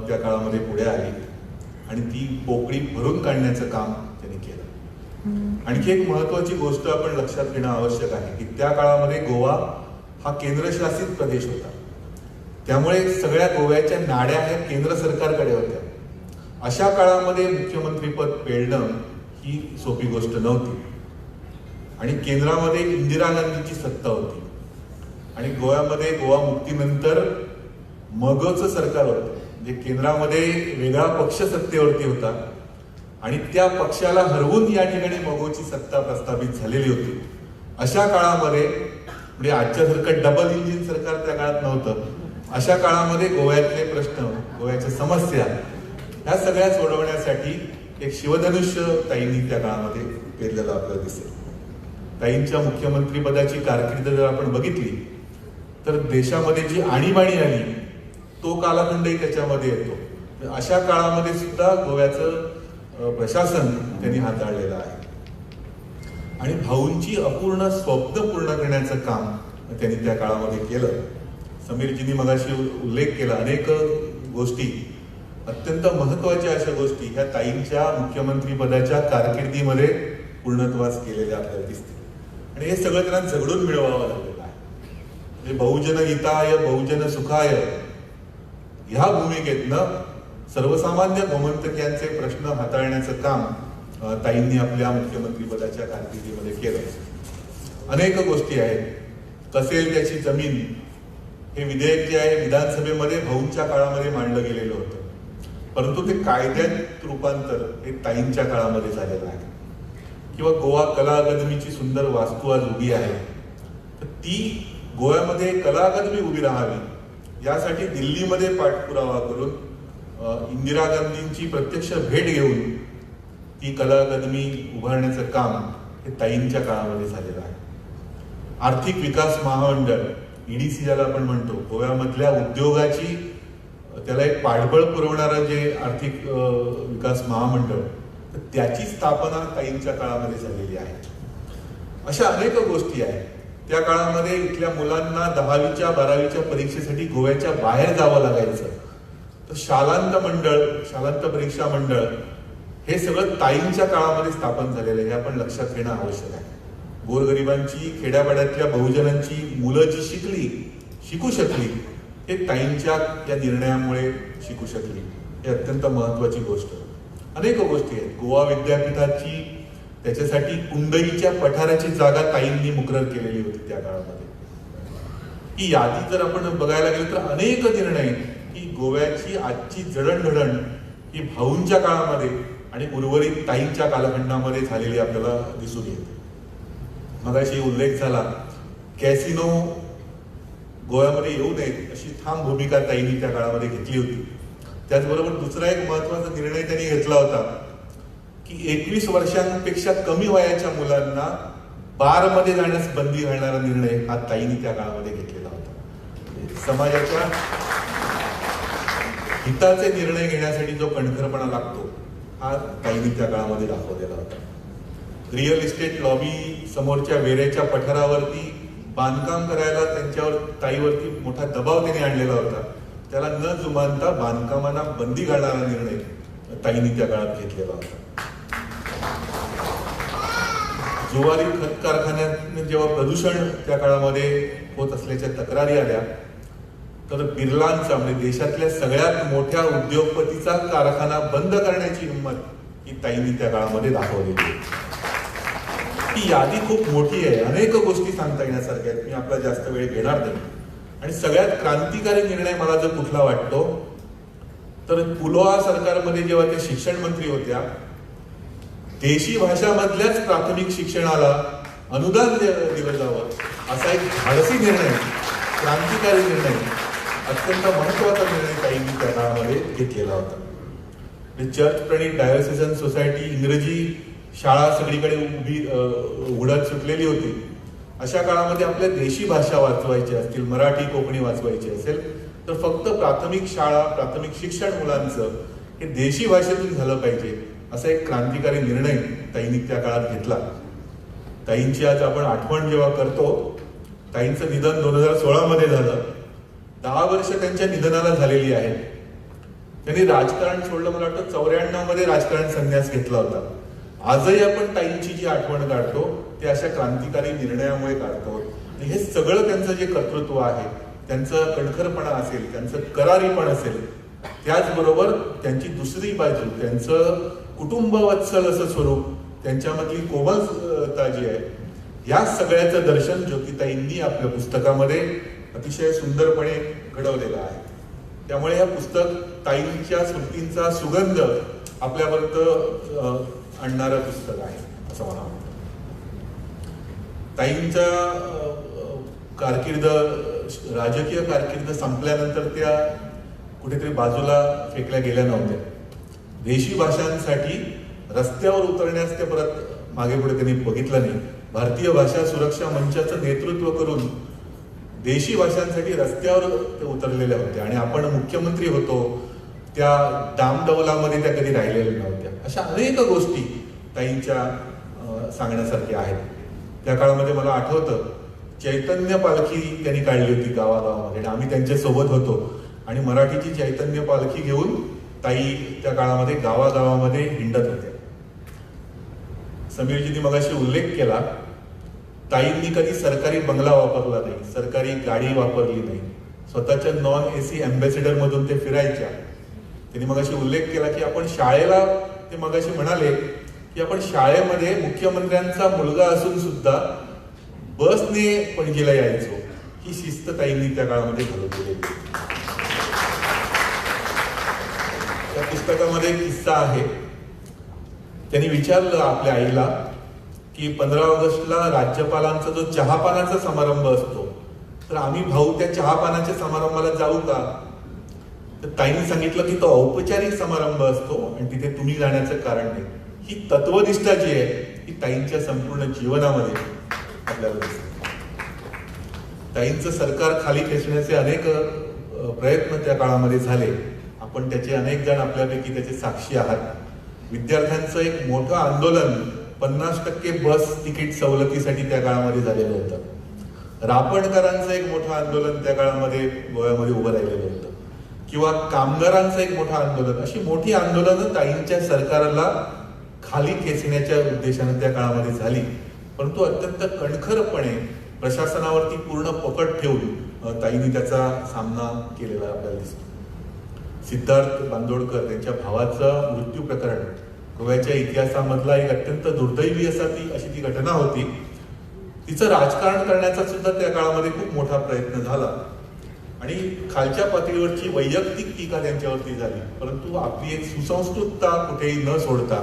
त्या काळामध्ये पुढे आली आणि ती पोकळी भरून काढण्याचं काम त्यांनी केलं. आणखी एक महत्त्वाची गोष्ट आपण लक्षात घेणं आवश्यक आहे की त्या काळामध्ये गोवा हा केंद्रशासित प्रदेश होता, त्यामुळे सगळ्या गोव्याच्या नाड्या ह्या केंद्र सरकारकडे होत्या. अशा काळामध्ये मुख्यमंत्रीपद पेलणं ही सोपी गोष्ट नव्हती आणि केंद्रामध्ये इंदिरा गांधींची सत्ता होती आणि गोव्यामध्ये गोवा मुक्तीनंतर मगोचं सरकार होतं, म्हणजे केंद्रामध्ये वेगळा पक्ष सत्तेवरती होता आणि त्या पक्षाला हरवून या ठिकाणी मगोची सत्ता प्रस्थापित झालेली होती. अशा काळामध्ये म्हणजे आजच्यासारखं डबल इंजिन सरकार त्या काळात नव्हतं, अशा काळामध्ये गोव्यातले प्रश्न, गोव्याच्या समस्या ह्या सगळ्या सोडवण्यासाठी एक शिवधनुष्य ताईंनी त्या काळामध्ये पेरलेलं आपल्याला दिसेल. ताईंच्या मुख्यमंत्रीपदाची कारकीर्द जर आपण बघितली तर देशामध्ये जी आणीबाणी आली तो कालखंडही त्याच्यामध्ये येतो. अशा काळामध्ये सुद्धा गोव्याचं प्रशासन त्यांनी हाताळलेलं आहे आणि भाऊंची अपूर्ण स्वप्न पूर्ण करण्याचं काम त्यांनी त्या काळामध्ये केलं. समीरजींनी मगाशी उल्लेख केला, अनेक गोष्टी, अत्यंत महत्त्वाच्या अशा गोष्टी ह्या ताईंच्या मुख्यमंत्रीपदाच्या कारकिर्दीमध्ये पूर्णत्वास केलेल्या आपल्याला दिसतील आणि हे सगळं त्यांना झगडून मिळवावं लागलेलं आहे. म्हणजे बहुजन हिताय बहुजन सुखाय ह्या भूमिकेतनं सर्वसामान्य गोमंतक्यांचे प्रश्न हाताळण्याचं काम ताईंनी आपल्या मुख्यमंत्रीपदाच्या कारकिर्दीमध्ये केलं. अनेक गोष्टी आहेत. कसेल त्याची जमीन हे विधेयक जे आहे विधानसभेमध्ये भाऊंच्या काळामध्ये मांडलं गेलेलं होतं, परंतु ते कायद्यात रूपांतर हे ताईंच्या काळामध्ये झालेलं आहे. किंवा गोवा कला अकादमीची सुंदर वास्तू आज उभी आहे, तर ती गोव्यामध्ये कला अकादमी उभी राहावी यासाठी दिल्लीमध्ये पाठपुरावा करून इंदिरा गांधींची प्रत्यक्ष भेट घेऊन ती कला अकादमी उभारण्याचं काम हे ताईंच्या काळामध्ये झालेलं आहे. आर्थिक विकास महामंडळ ईडीसी ज्याला आपण म्हणतो, गोव्यामधल्या उद्योगाची त्याला एक पाठबळ पुरवणारं जे आर्थिक विकास महामंडळ, तर त्याची स्थापना ताईंच्या काळामध्ये झालेली आहे. अशा अनेक गोष्टी आहेत. त्या काळामध्ये इथल्या मुलांना 10वीच्या 12वीच्या परीक्षेसाठी गोव्याच्या बाहेर जावं लागायचं, तर शालांत मंडळ, शालांत परीक्षा मंडळ हे सगळं ताईंच्या काळामध्ये स्थापन झालेलं आहे, हे आपण लक्षात घेणं आवश्यक आहे. गोरगरिबांची, खेड्यापाड्यातल्या बहुजनांची मुलं जी शिकू शकली ते ताईंच्या या निर्णयामुळे शिकू शकली, हे अत्यंत महत्त्वाची गोष्ट. अनेक गोष्टी आहेत. गोवा विद्यापीठाची त्याच्यासाठी कुंडईच्या पठाराची जागा ताईंनी मुकरर केलेली होती त्या काळामध्ये. ही यादी जर आपण बघायला गेलो तर अनेक निर्णय की गोव्याची आजची जडणघडण ही भाऊंच्या काळामध्ये आणि उर्वरित ताईंच्या कालखंडामध्ये झालेली आपल्याला दिसून येते. मगाशी उल्लेख झाला, कॅसिनो गोव्यामध्ये येऊ नयेत अशी ठाम भूमिका ताईंनी त्या काळामध्ये घेतली होती. त्याचबरोबर दुसरा एक महत्त्वाचा निर्णय त्यांनी घेतला होता की 21 वर्षांपेक्षा कमी वयाच्या मुलांना बारमध्ये जाण्यास बंदी घालणारा निर्णय हा ताईंनी त्या काळामध्ये घेतलेला होता. समाजाच्या हिताचे निर्णय घेण्यासाठी जो कणखरपणा लागतो हा ताईंनी त्या काळामध्ये दाखवलेला होता. रिअल इस्टेट लॉबी समोरच्या वेरेच्या पठारावरती बांधकाम करायला त्यांच्यावर ताईवरती मोठा दबाव त्यांनी आणलेला होता, त्याला न जुमानता बांधकामांना बंदी घालणारा निर्णय ताईंनी त्या काळात घेतलेला होता. जुवारी खत कारखान्यात जेव्हा प्रदूषण त्या काळामध्ये होत असल्याच्या तक्रारी आल्या तर बिर्लांचा म्हणजे देशातल्या सगळ्यात मोठ्या उद्योगपतीचा कारखाना बंद करण्याची हिंमत ही ताईंनी त्या काळामध्ये दाखवलेली होती. ही यादी खूप मोठी आहे, अनेक गोष्टी सांगता येण्यासारख्या आहेत, मी आपला जास्त वेळ घेणार नाही. आणि सगळ्यात क्रांतिकारी निर्णय मला जर कुठला वाटतो तर पुलोआ सरकारमध्ये जेव्हा ते शिक्षण मंत्री होत्या, देशी भाषामधल्याच प्राथमिक शिक्षणाला अनुदान दिलं जावं असा एक धाडसी निर्णय, क्रांतिकारी निर्णय, अत्यंत महत्त्वाचा निर्णय ताईंनी त्या काळामध्ये घेतलेला होता. चर्च प्रणित डायोसिजन सोसायटी, इंग्रजी शाळा सगळीकडे उभी उघडत सुटलेली होती. अशा काळामध्ये आपल्या देशी भाषा वाचवायची असतील, मराठी कोकणी वाचवायची असेल तर फक्त प्राथमिक शाळा, प्राथमिक शिक्षण मुलांचं हे देशी भाषेतून झालं पाहिजे असा एक क्रांतिकारी निर्णय ताईंनी त्या काळात घेतला. ताईंची आज आपण आठवण जेव्हा करतो, ताईंचं निधन 2016 मध्ये झालं, 10 वर्ष त्यांच्या निधनाला झालेली आहेत. त्यांनी राजकारण सोडलं, मला वाटतं 94 मध्ये राजकारण संन्यास घेतला होता. आजही आपण ताईंची जी आठवण काढतो ते अशा क्रांतिकारी निर्णयामुळे काढतो. आणि हे सगळं त्यांचं जे कर्तृत्व आहे, त्यांचं कणखरपणा असेल, त्यांचं करारीपण असेल, त्याचबरोबर त्यांची दुसरी बाजू, त्यांचं कुटुंबवत्सल असं स्वरूप, त्यांच्यामधली कोमलता जी आहे, या सगळ्याचं दर्शन ज्योतिताईंनी आपल्या पुस्तकामध्ये अतिशय सुंदरपणे घडवलेलं आहे. त्यामुळे हे पुस्तक ताईंच्या स्मृतींचा सुगंध आपल्यापर्यंत आणणारं पुस्तक आहे असं मला वाटतं. ताईंचा कारकीर्द राजकीय कारकीर्द संपल्यानंतर त्या कुठेतरी बाजूला फेकल्या गेल्या नव्हत्या. देशी भाषांसाठी रस्त्यावर उतरण्यास ते परत मागे पुढे त्यांनी बघितलं नाही. भारतीय भाषा सुरक्षा मंचाचं नेतृत्व करून देशी भाषांसाठी रस्त्यावर ते उतरलेल्या होत्या आणि आपण मुख्यमंत्री होतो त्या डामडौलामध्ये त्या कधी राहिलेल्या नव्हत्या. अशा अनेक गोष्टी ताईंच्या सांगण्यासारख्या आहेत. त्या काळामध्ये मला आठवतं चैतन्य पालखी त्यांनी काढली होती गावागावामध्ये आणि आम्ही त्यांच्यासोबत होतो आणि मराठीची चैतन्य पालखी घेऊन ताई त्या काळामध्ये गावागावामध्ये हिंडत होत्या. समीरजींनी मगाशी उल्लेख केला, ताईंनी कधी सरकारी बंगला वापरला नाही, सरकारी गाडी वापरली नाही, स्वतःच्या नॉन AC अँबॅसेडरमधून ते फिरायच्या. त्यांनी मगाशी उल्लेख केला की आपण शाळेला, ते मगाशी म्हणाले की आपण शाळेमध्ये मुख्यमंत्र्यांचा मुलगा असून सुद्धा बसने पणजीला यायचो. ही शिस्त ताईंनी त्या काळामध्ये घालून दिलेली. त्या पुस्तकामध्ये एक किस्सा आहे. त्यांनी विचारलं आपल्या आईला की 15 ऑगस्टला राज्यपालांचा जो चहापानाचा समारंभ असतो तर आम्ही भाऊ त्या चहापानाच्या समारंभाला जाऊ का? तर ताईंनी सांगितलं की तो औपचारिक समारंभ असतो आणि तिथे तुम्ही जाण्याचं कारण नाही. ही तत्वनिष्ठा जी आहे ही ताईंच्या संपूर्ण जीवनामध्ये आपल्याला दिसते. ताईंचं सरकार खाली खेचण्याचे अनेक प्रयत्न त्या काळामध्ये झाले. आपण त्याचे अनेक जण आपल्यापैकी त्याचे साक्षी आहात. विद्यार्थ्यांचं एक मोठं आंदोलन 50% बस तिकीट सवलतीसाठी त्या काळामध्ये झालेलं होतं. रापणकरांचं एक मोठं आंदोलन त्या काळामध्ये गोव्यामध्ये उभं राहिलेलं होतं किंवा कामगारांचं एक मोठं आंदोलन. अशी मोठी आंदोलनं ताईंच्या सरकारला खाली खेचण्याच्या उद्देशानं त्या काळामध्ये झाली. परंतु अत्यंत कणखरपणे प्रशासनावरती पूर्ण पकड ठेवून ताईंनी त्याचा सामना केलेला आपल्याला दिसतो. सिद्धार्थ बांदोडकर त्यांच्या भावाचं मृत्यू प्रकरण गोव्याच्या इतिहासामधला एक अत्यंत दुर्दैवी अशी ती घटना होती. तिचं राजकारण करण्याचा सुद्धा त्या काळामध्ये खूप मोठा प्रयत्न झाला आणि खालच्या पातळीवरची वैयक्तिक टीका त्यांच्यावरती झाली. परंतु आपली एक सुसंस्कृतता कुठेही न सोडता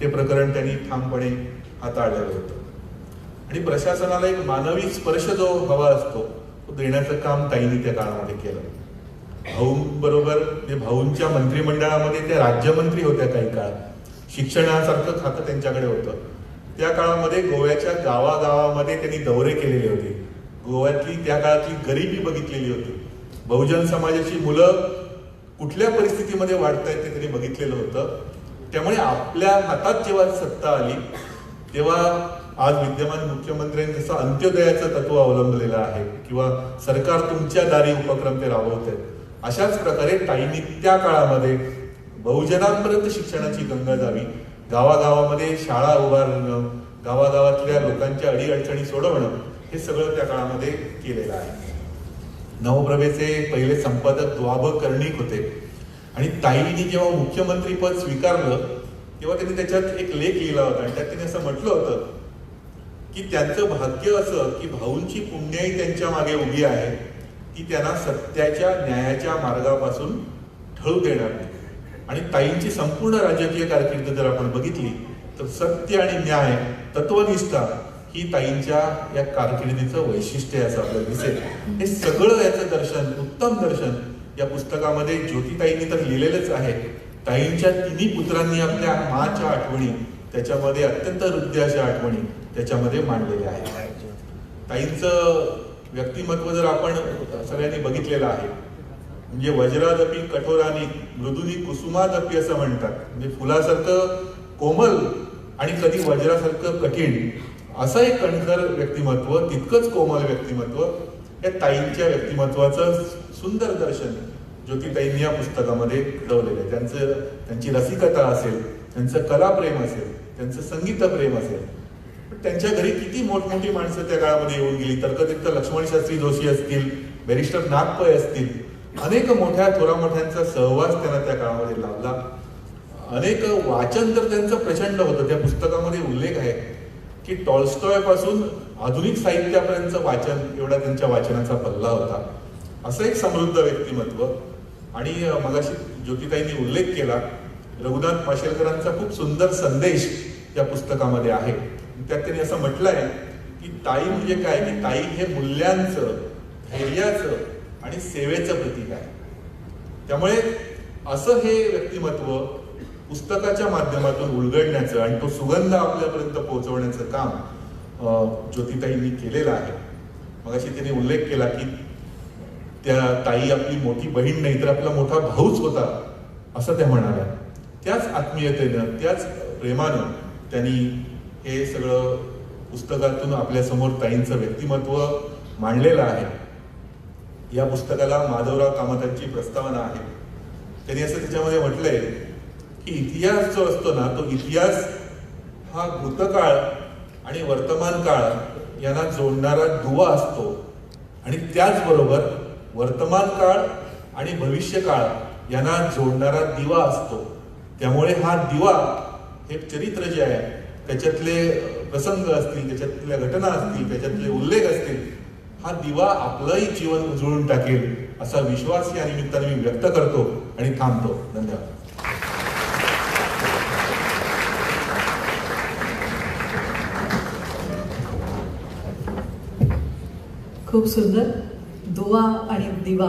ते प्रकरण त्यांनी ठामपणे हाताळलेलं होतं आणि प्रशासनाला एक मानवी स्पर्श जो हवा असतो तो देण्याचं काम ताईंनी त्या काळामध्ये केलं. भाऊंबरोबर भाऊंच्या मंत्रिमंडळामध्ये त्या राज्यमंत्री होत्या काही काळ. शिक्षणासारखं खातं त्यांच्याकडे होतं. त्या काळामध्ये गोव्याच्या गावागावामध्ये त्यांनी दौरे केलेले होते. गोव्यातली त्या काळातली गरिबी बघितलेली होती. बहुजन समाजाची मुलं कुठल्या परिस्थितीमध्ये वाढतायत ते त्यांनी बघितलेलं होतं. त्यामुळे आपल्या हातात जेव्हा सत्ता आली तेव्हा आज विद्यमान मुख्यमंत्र्यांनी जसं अंत्योदयाचं तत्व अवलंबलेलं आहे किंवा सरकार तुमच्या दारी उपक्रम ते राबवत आहेत, अशाच प्रकारे ताईंनी त्या काळामध्ये बहुजनांपर्यंत शिक्षणाची गंगा जावी, गावागावामध्ये शाळा उभारणं, गावागावातल्या लोकांच्या अडीअडचणी सोडवणं हे सगळं त्या काळामध्ये केलेलं आहे. नवप्रभेचे पहिले संपादक द्वाब कर्णिक होते आणि ताईंनी जेव्हा मुख्यमंत्रीपद स्वीकारलं तेव्हा त्यांनी त्याच्यात एक लेख लिहिला होता आणि त्यात त्यांनी असं म्हटलं होतं की त्यांचं भाग्य असं की भाऊंची पुण्याई त्यांच्या मागे उभी आहे, ती त्यांना सत्याच्या न्यायाच्या मार्गापासून ढळू देणार नाही. आणि ताईंची संपूर्ण राजकीय कारकीर्द जर आपण बघितली तर सत्य आणि न्याय, तत्वनिष्ठा ही ताईंच्या या कारकिर्दीचं वैशिष्ट्य आहे असं आपल्याला दिसेल. हे सगळं याचं दर्शन, उत्तम दर्शन या पुस्तकामध्ये ज्योतिताईंनी तर लिहिलेलंच आहे. ताईंच्या तिन्ही पुत्रांनी आपल्या माच्या आठवणी त्याच्यामध्ये, अत्यंत हृदय अशा आठवणी त्याच्यामध्ये मांडलेल्या आहेत. ताईंचं व्यक्तिमत्व जर आपण सगळ्यांनी बघितलेलं आहे म्हणजे वज्रादपी कठोरानी मृदुनी कुसुमादपी असं म्हणतात. म्हणजे फुलासारखं कोमल आणि कधी वज्रासारखं कठीण असं एक कणखर व्यक्तिमत्व, तितकंच कोमल व्यक्तिमत्व या ताईंच्या व्यक्तिमत्वाचं सुंदर दर्शन ज्योतिताईंनी या पुस्तकामध्ये घडवलेलं आहे. त्यांची रसिकता असेल, त्यांचं कलाप्रेम असेल, त्यांचं संगीतप्रेम असेल, पण त्यांच्या घरी किती मोठमोठी माणसं त्या काळामध्ये येऊन गेली. तर्कतिक्त लक्ष्मणशास्त्री जोशी असतील, बॅरिस्टर नागपै असतील, अनेक मोठ्या थोरामोठ्यांचा सहवास त्यांना त्या काळामध्ये लाभला. अनेक वाचन तर त्यांचं प्रचंड होतं. त्या पुस्तकामध्ये उल्लेख आहे की टॉलस्टॉयपासून आधुनिक साहित्यापर्यंत वाचन, एवढा त्यांच्या वाचनाचा पल्ला होता. असं एक समृद्ध व्यक्तिमत्व. आणि मगाशी ज्योतिताईंनी उल्लेख केला, रघुनाथ माशेलकरांचा खूप सुंदर संदेश या पुस्तकामध्ये आहे. त्यात त्यांनी असं म्हटलं आहे की ताई म्हणजे काय, की ताई हे मूल्यांचं, धैर्याचं आणि सेवेचं प्रतीक आहे. त्यामुळे असं हे व्यक्तिमत्व पुस्तकाच्या माध्यमातून उलगडण्याचं आणि तो सुगंध आपल्यापर्यंत पोहोचवण्याचं काम ज्योतिताईंनी केलेलं आहे. मगाशी त्यांनी उल्लेख केला की त्या ताई आपली मोठी बहीण नाही तर आपला मोठा भाऊच होता असं त्या म्हणाल्या. त्याच आत्मीयतेनं, त्याच प्रेमानं त्यांनी हे सगळं पुस्तकातून आपल्यासमोर ताईंचं व्यक्तिमत्व मांडलेलं आहे. या पुस्तकाला माधवराव कामतांची प्रस्तावना आहे. त्यांनी असं त्याच्यामध्ये म्हटलंय की इतिहास जो असतो ना, तो इतिहास हा भूतकाळ आणि वर्तमान काळ यांना जोडणारा दुवा असतो आणि त्याचबरोबर वर्तमान काळ आणि भविष्यकाळ यांना जोडणारा दिवा असतो. त्यामुळे हा दिवा हे चरित्र जे आहे त्याच्यातले प्रसंग असतील, त्याच्यातल्या घटना असतील, त्याच्यातले उल्लेख असतील, हा दिवा आपलंही जीवन उजळून टाकेल असा विश्वास या निमित्ताने मी व्यक्त करतो आणि थांबतो. धन्यवाद. खूप सुंदर दुवा आणि दिवा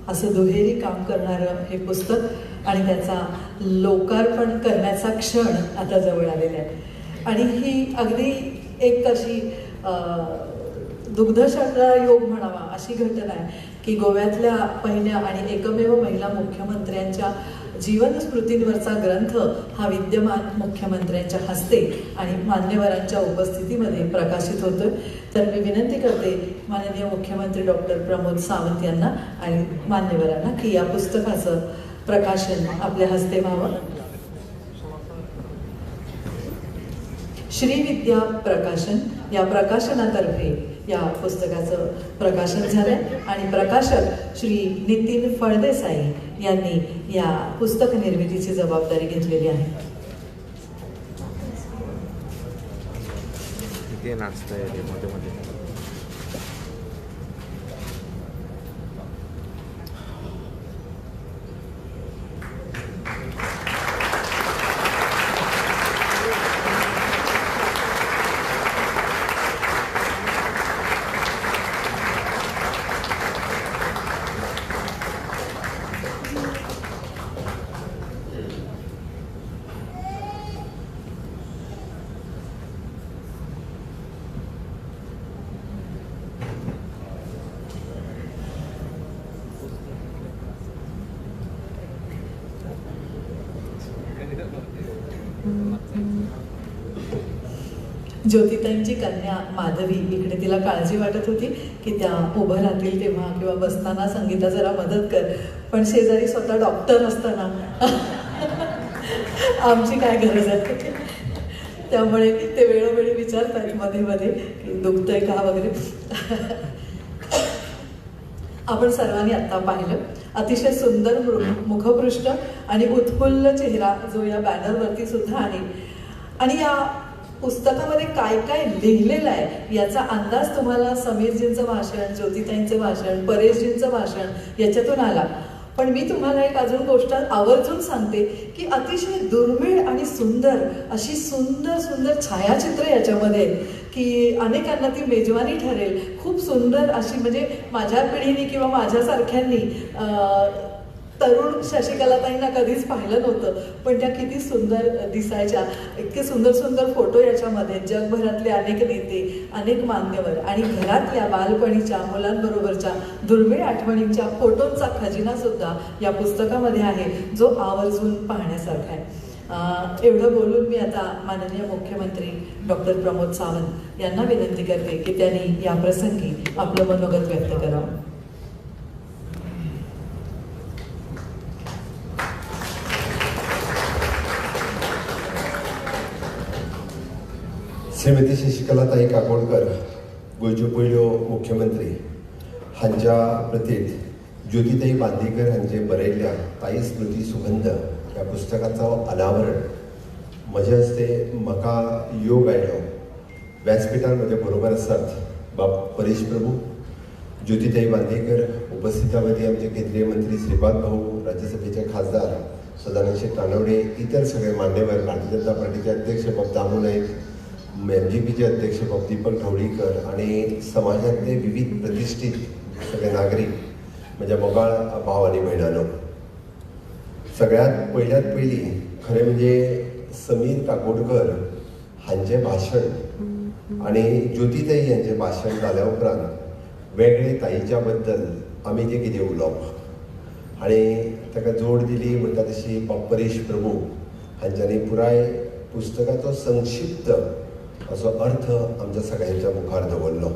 असं दुहेरी काम करणारं हे पुस्तक आणि त्याचा लोकार्पण करण्याचा क्षण आता जवळ आलेला आहे. आणि ही अगदी एक अशी दुग्धशाळा योग म्हणावा अशी घटना आहे की गोव्यातल्या पहिल्या आणि एकमेव महिला मुख्यमंत्र्यांच्या जीवनस्मृतींवरचा ग्रंथ हा विद्यमान मुख्यमंत्र्यांच्या हस्ते आणि मान्यवरांच्या उपस्थितीमध्ये प्रकाशित होतोय. तर मी विनंती करते माननीय मुख्यमंत्री डॉक्टर प्रमोद सावंत यांना आणि मान्यवरांना की या पुस्तकाचं प्रकाशन आपल्या हस्ते व्हावं. श्रीविद्या प्रकाशन या प्रकाशनातर्फे या पुस्तकाचं प्रकाशन झालं आणि प्रकाशक श्री नितीन फळदेसाई यांनी या पुस्तक निर्मितीची जबाबदारी घेतलेली आहे. किती नाचतंय ते मध्ये मध्ये. ज्योतिताईंची कन्या माधवी इकडे तिला काळजी वाटत होती की त्या उभं राहतील तेव्हा किंवा बसताना संगीता जरा मदत कर, पण शेजारी स्वतः डॉक्टर असताना आमची काय गरज आहे, त्यामुळे ते वेळोवेळी विचारतात मध्ये मध्ये की दुखतंय का वगैरे. आपण सर्वांनी आत्ता पाहिलं अतिशय सुंदर मुखपृष्ठ आणि उत्फुल्ल चेहरा जो या बॅनरवरती सुद्धा आहे आणि या पुस्तकामध्ये काय काय लिहिलेलं आहे याचा अंदाज तुम्हाला समीरजींचं भाषण, ज्योतिताईंचं भाषण, परेशजींचं भाषण याच्यातून आला. पण मी तुम्हाला एक अजून गोष्ट आवर्जून सांगते की अतिशय दुर्मिळ आणि सुंदर अशी सुंदर सुंदर छायाचित्र याच्यामध्ये की अनेकांना ती मेजवानी ठरेल. खूप सुंदर अशी म्हणजे माझ्या पिढीने किंवा माझ्यासारख्यांनी तरुण शशिकलाताईंना कधीच पाहिलं नव्हतं, पण त्या किती सुंदर दिसायच्या. इतके सुंदर सुंदर फोटो याच्यामध्ये, जगभरातले अनेक नेते, अनेक मान्यवर आणि घरातल्या बालपणीच्या मुलांबरोबरच्या दुर्मिळ आठवणींच्या फोटोंचा खजिनासुद्धा या पुस्तकामध्ये आहे, जो आवर्जून पाहण्यासारखा आहे. एवढं बोलून मी आता माननीय मुख्यमंत्री डॉक्टर प्रमोद सावंत यांना विनंती करते की त्यांनी या प्रसंगी आपलं मनोगत व्यक्त करावं. श्रीमती शशिकलाताई काकोडकर गोंयच्यो पयल्यो मुख्यमंत्री हांच्या प्रतीत ज्योतिताई बांदेकर हांचे बरयल्ल्या ताई स्मृती सुगंध ह्या पुस्तकाचो अनावरण म्हज्या हस्ते म्हाका योग आयलो. व्यासपीठार म्हजे बरोबर आसात बाब परेश प्रभू, ज्योतिताई बांदेकर, उपस्थितां मदीं आमचे केंद्रीय मंत्री श्रीपाद भाऊ, राज्यसभेचे खासदार सदानंद शेट तानवडे, इतर सगळे मान्यवर, भारतीय जनता पार्टीचे अध्यक्ष बाब दामू नाईक, एम जी पीचे अध्यक्ष बाब दीपक ढवळीकर आणि समाजातले विविध प्रतिष्ठित सगळे नागरीक, म्हज्या मोगाळ भाव आनी भयणांनो, सगळ्यांत पयल्यात पयलीं खरें म्हणजे समीर काकोडकर हांचें भाशण आनी ज्योतीताई हांचें भाशण जाल्या उपरांत वेगळे ताईच्या बद्दल आमी जें कितें उलोवप आनी ताका जोड दिली म्हणटा तशी परेश प्रभू हांच्यांनी पुराय पुस्तकाचो संक्षिप्त असो अर्थ आमच्या सगळ्यांच्या मुखार दवरलो.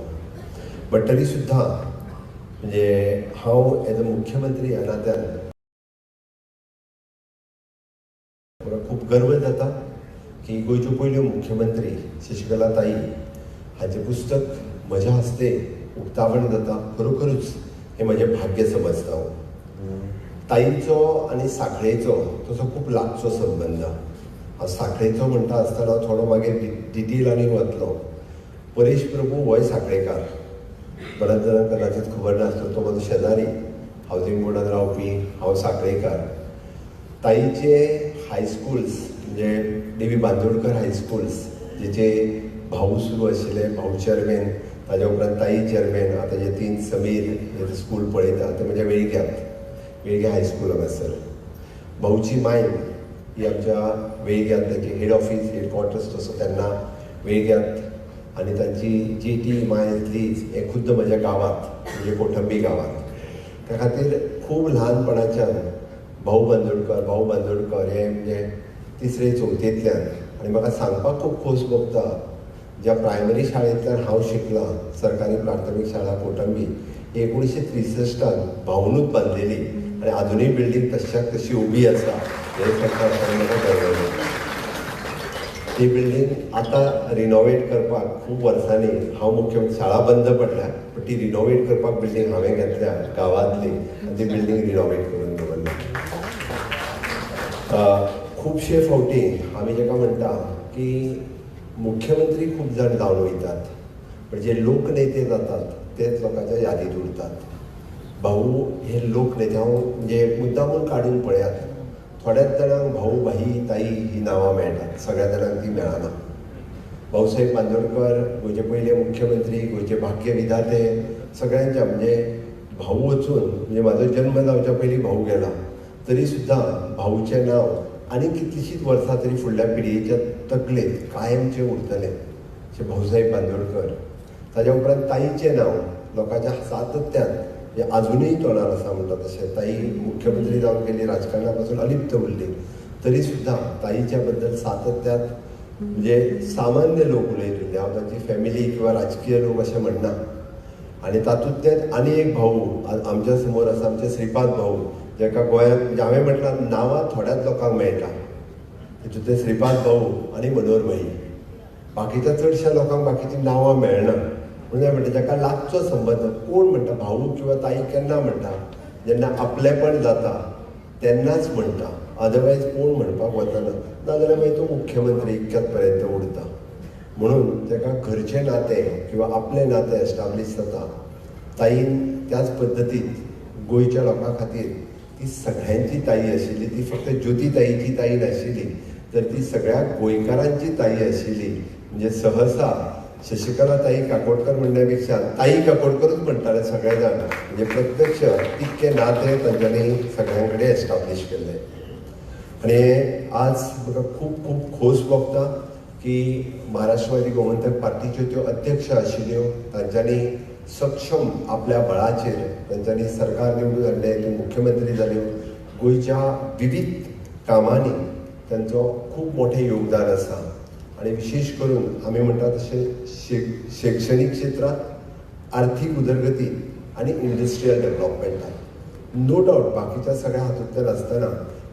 बट तरी सुद्दां म्हणजे हांव एज अ मुख्यमंत्री ह्या नात्यान म्हाका खूब गर्व जाता की गोंयच्यो पयल्यो मुख्यमंत्री शशिकला ताई हाचें पुस्तक म्हज्या हस्ते उक्तावण जाता. खरोखरूच हें म्हजें भाग्य समजता हांव. ताईचो आनी सांखळेचो तसो खूब लागचो संबंद. हांव सांखळेचो म्हणटा आसतना थोडो मागीर डिटेल आनी वतलो. परेश प्रभू होय सांखळेकार, बऱ्याच जाणांक कदाचीत खबर नासलो, तो म्हजो शेजारी, हावजींग बोर्डान रावपी, हांव सांखळेकार. ताईचे हायस्कुल्स म्हणजे देवी बांदोडकर हायस्कुल्स जेचे भाऊ सुरू आशिल्ले, भाऊ चेअरमॅन, ताज्या उपरांत ताई चेअरमॅन, आतां जे तीन समीर जे स्कूल पळयता ते म्हज्या वेळग्यांत, वेळग्या हायस्कूल हांगासर. भाऊची मायन ही आमच्या वेळग्यांत, तांची हेड ऑफीस हेडक्वॉर्टर्स तसो तेन्ना वेळग्यांत, आनी तांची जी टी मायन लीज हें खुद्द म्हज्या गांवांत म्हणजे कोठंबी गांवांत. त्या खातीर खूब ल्हानपणाच्यान भाऊ बांदोडकर, भाऊ बांदोडकर हे म्हणजे तिसरे चवथेंतल्यान, आनी म्हाका सांगपाक खूब खोस भोगता, ज्या प्रायमरी शाळेंतल्यान हांव शिकलां, सरकारी प्राथमीक शाळा कोटंबी, 1963 भाऊनूच बांदलेली आनी आजुनूय बिल्डींग तश्याक तशी उबी आसा हें सांगता आसतना म्हाका गर्व जाता. ती बिल्डींग आतां रिनोवेट करपाक खूब वर्सांनी हांव मुख्यमंत्री, शाळा बंद पडल्या पण ती रिनोवेट करपाक बिल्डींग हांवें घेतल्या गांवांतली आनी ती बिल्डींग रिनोवेट करून दवरल्या. खुबशे फावटी आमी जेका म्हणटा की मुख्यमंत्री खूब जाण जावन वयतात, पण जे लोकनेते जातात तेच लोकांच्या यादींत उरतात. भाऊ हे लोकनेते, हांव म्हणजे मुद्दामून काडून पळयात, थोड्याच जाणांक भाऊ, भाई, ताई ही नांवां मेळटात, सगळ्या जाणांक ती मेळना. भाऊसाहेब बांदोडकर गोंयचे पयले मुख्यमंत्री, गोंयचे भाग्य विधाते, सगळ्यांच्या म्हणजे भाऊ वचून म्हणजे म्हाजो जन्म जावच्या पयलीं भाऊ गेला तरी सुद्दां भाऊचें नांव आनी कितलींशींच वर्सां तरी फुडल्या पिळगेच्या तकलेंत कायमचें उरतलें अशें भाऊसाहेब बांदोडकर. ताज्या उपरांत ताईचें नांव लोकांच्या सातत्यान म्हणजे आजुनूय तोंडार आसा म्हणटा तशें. ताई मुख्यमंत्री जावन गेली, राजकारणा पासून अलिप्त उरली, तरी सुद्दां ताईच्या बद्दल सातत्यात म्हणजे सामान्य लोक उलयत उरले. हांव तांची फॅमिली किंवा राजकीय लोक अशें म्हणना. आनी तातूंतल्यान आनी एक भाऊ आमच्या समोर आसा, आमचे श्रीपाद भाऊ, जाका गोंयांत म्हणजे हांवें म्हटलां नांवां थोड्याच लोकांक मेळटा, तितूंतले श्रीपाद भाऊ आनी मनोहर भाई, बाकीच्या चडश्या लोकांक बाकीचीं नांवां मेळना. म्हणून हांवें म्हणटा जाका लागचो संबंद, कोण म्हणटा भाऊ किंवा ताई केन्ना म्हणटा, जेन्ना आपलेपण जाता तेन्नाच म्हणटा, अदरवायज कोण म्हणपाक वचना, नाजाल्यार मागीर तो मुख्यमंत्री इतक्यात पर्यंत उरता. म्हणून ताका घरचें नातें किंवा आपलें नातें एस्टाब्लीश जाता. ताईन त्याच पद्दतीन गोंयच्या लोकां खातीर ती सगळ्यांची ताई आशिल्ली, ती फक्त ज्योती ताईची ताई नाशिल्ली तर ती सगळ्या गोंयकारांची ताई आशिल्ली. म्हणजे सहसा शशिकला ताई काकोडकर म्हणण्यापेक्षा ताई काकोडकरूच म्हणटाले सगळे जाण, म्हणजे प्रत्यक्ष तितकें नातें तांच्यांनी सगळ्यां कडेन एस्टाब्लीश केल्लें. आनी आज म्हाका खूब खूब खोस भोगता की महाराष्ट्रवादी गोमंतक पार्टीच्यो त्यो अध्यक्ष आशिल्ल्यो, तांच्यांनी सक्षम आपल्या बळाचेर तांच्यांनी सरकार निवडून हाडलें, त्यो मुख्यमंत्री जाल्यो. गोंयच्या विविध कामांनी तांचो खूब मोठें योगदान आसा. आनी विशेश करून आमी म्हणटा तशें शैक्षणीक क्षेत्रांत, आर्थीक उदरगतीत आनी इंडस्ट्रियल डेव्हलपमेंटात नो डावट बाकीच्या सगळ्या हातूंतल्यान आसतना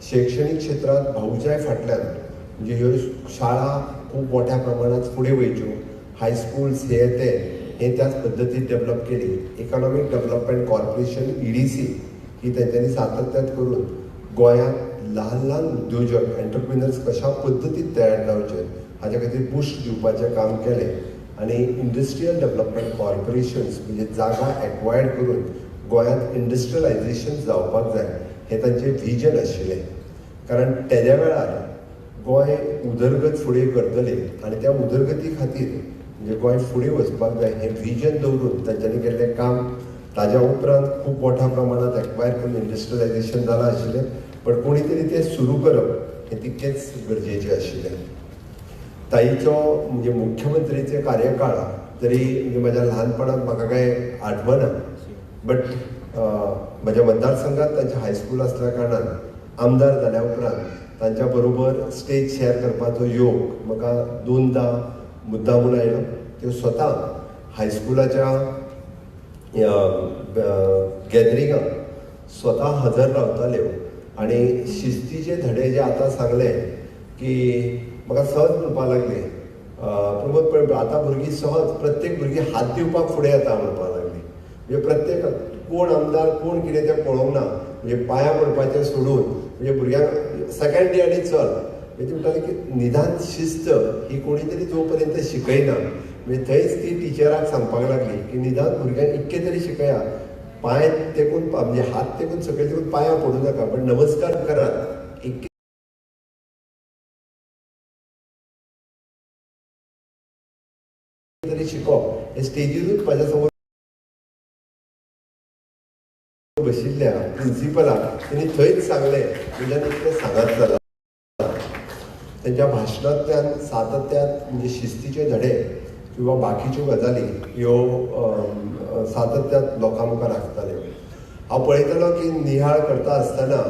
शैक्षणीक क्षेत्रांत भाऊच्याय फाटल्यान म्हणजे ह्यो शाळा खूब मोठ्या प्रमाणात फुडें वयच्यो, हायस्कुल्स हे ते हे त्याच पद्दतीन डेव्हलप केली. इकॉनॉमीक डेव्हलपमेंट कॉर्पोरेशन EDC ही तेंच्यांनी सातत्यात करून गोंयांत ल्हान ल्हान उद्योजक एंटरप्रिनर्स कशा पद्दतीन तयार जावचे हाज्या खातीर बूस्ट दिवपाचें काम केलें. आनी इंडस्ट्रियल डेव्हलपमेंट कॉर्पोरेशन्स म्हणजे जागा एक्वायर्ड करून गोंयांत इंडस्ट्रियलायझेशन जावपाक जाय हें तांचें विजन आशिल्लें. कारण तेद्या वेळार गोंय उदरगत फुडें करतले आनी त्या उदरगती खातीर म्हणजे गोंय फुडें वचपाक जाय हें विजन दवरून तांच्यांनी केल्लें काम ताज्या उपरांत खूब मोठ्या प्रमाणात एक्वायर करून इंडस्ट्रियलायझेशन जालां आशिल्लें, बट कोणी तरी तें सुरू करप हें तितकेंच गरजेचें आशिल्लें. ताईचो म्हणजे मुख्यमंत्रीचे कार्यकाळ तरी म्हणजे म्हज्या ल्हानपणांत म्हाका कांय आठवना, बट म्हज्या मतदारसंघात तांचें हायस्कूल आसल्या कारणान आमदार जाल्या उपरांत तांच्या बरोबर स्टेज शेअर करपाचो योग म्हाका दोनदां मुद्दामून आयलो. त्यो स्वता हायस्कुलाच्या गॅदरिंगाक स्वता हजर रावताल्यो आनी शिस्तीचे धडे जे आतां सांगले की म्हाका सहज म्हणपाक लागले प्रमोद पळय आतां भुरगीं सहज प्रत्येक भुरगीं हात दिवपाक फुडें येता म्हणपाक लागली. म्हणजे प्रत्येक कोण आमदार कोण कितें तें पळोवंक ना, म्हणजे पांयां पडपाचें सोडून म्हणजे भुरग्यांक सेकेंड डे आनी चल, म्हणजे ती म्हणटाली की निदान शिस्त ही कोणी तरी जो पर्यंत शिकयना, म्हणजे थंयच ती टिचराक सांगपाक लागली की निदान भुरग्यांक इतकें तरी शिकया, पांय तेकून म्हणजे हात तेकून सकयल तेकून पांयां पडूं नाका, पण नमस्कार करात इतकें तरी शिकोवप. हे स्टेजीरूच म्हाज्या समोर बशिल्ल्या प्रिंसिपलाक तेणी थंयच सांगलें, म्हणजे इतलें सांगत जाला. तेंच्या भाशणांतल्यान सातत्यान म्हणजे शिस्तीचे धडे किंवा बाकीच्यो गजाली ह्यो सातत्यान लोकां मुखार आसताल्यो. हांव पळयतालो की निहाळ करता आसतना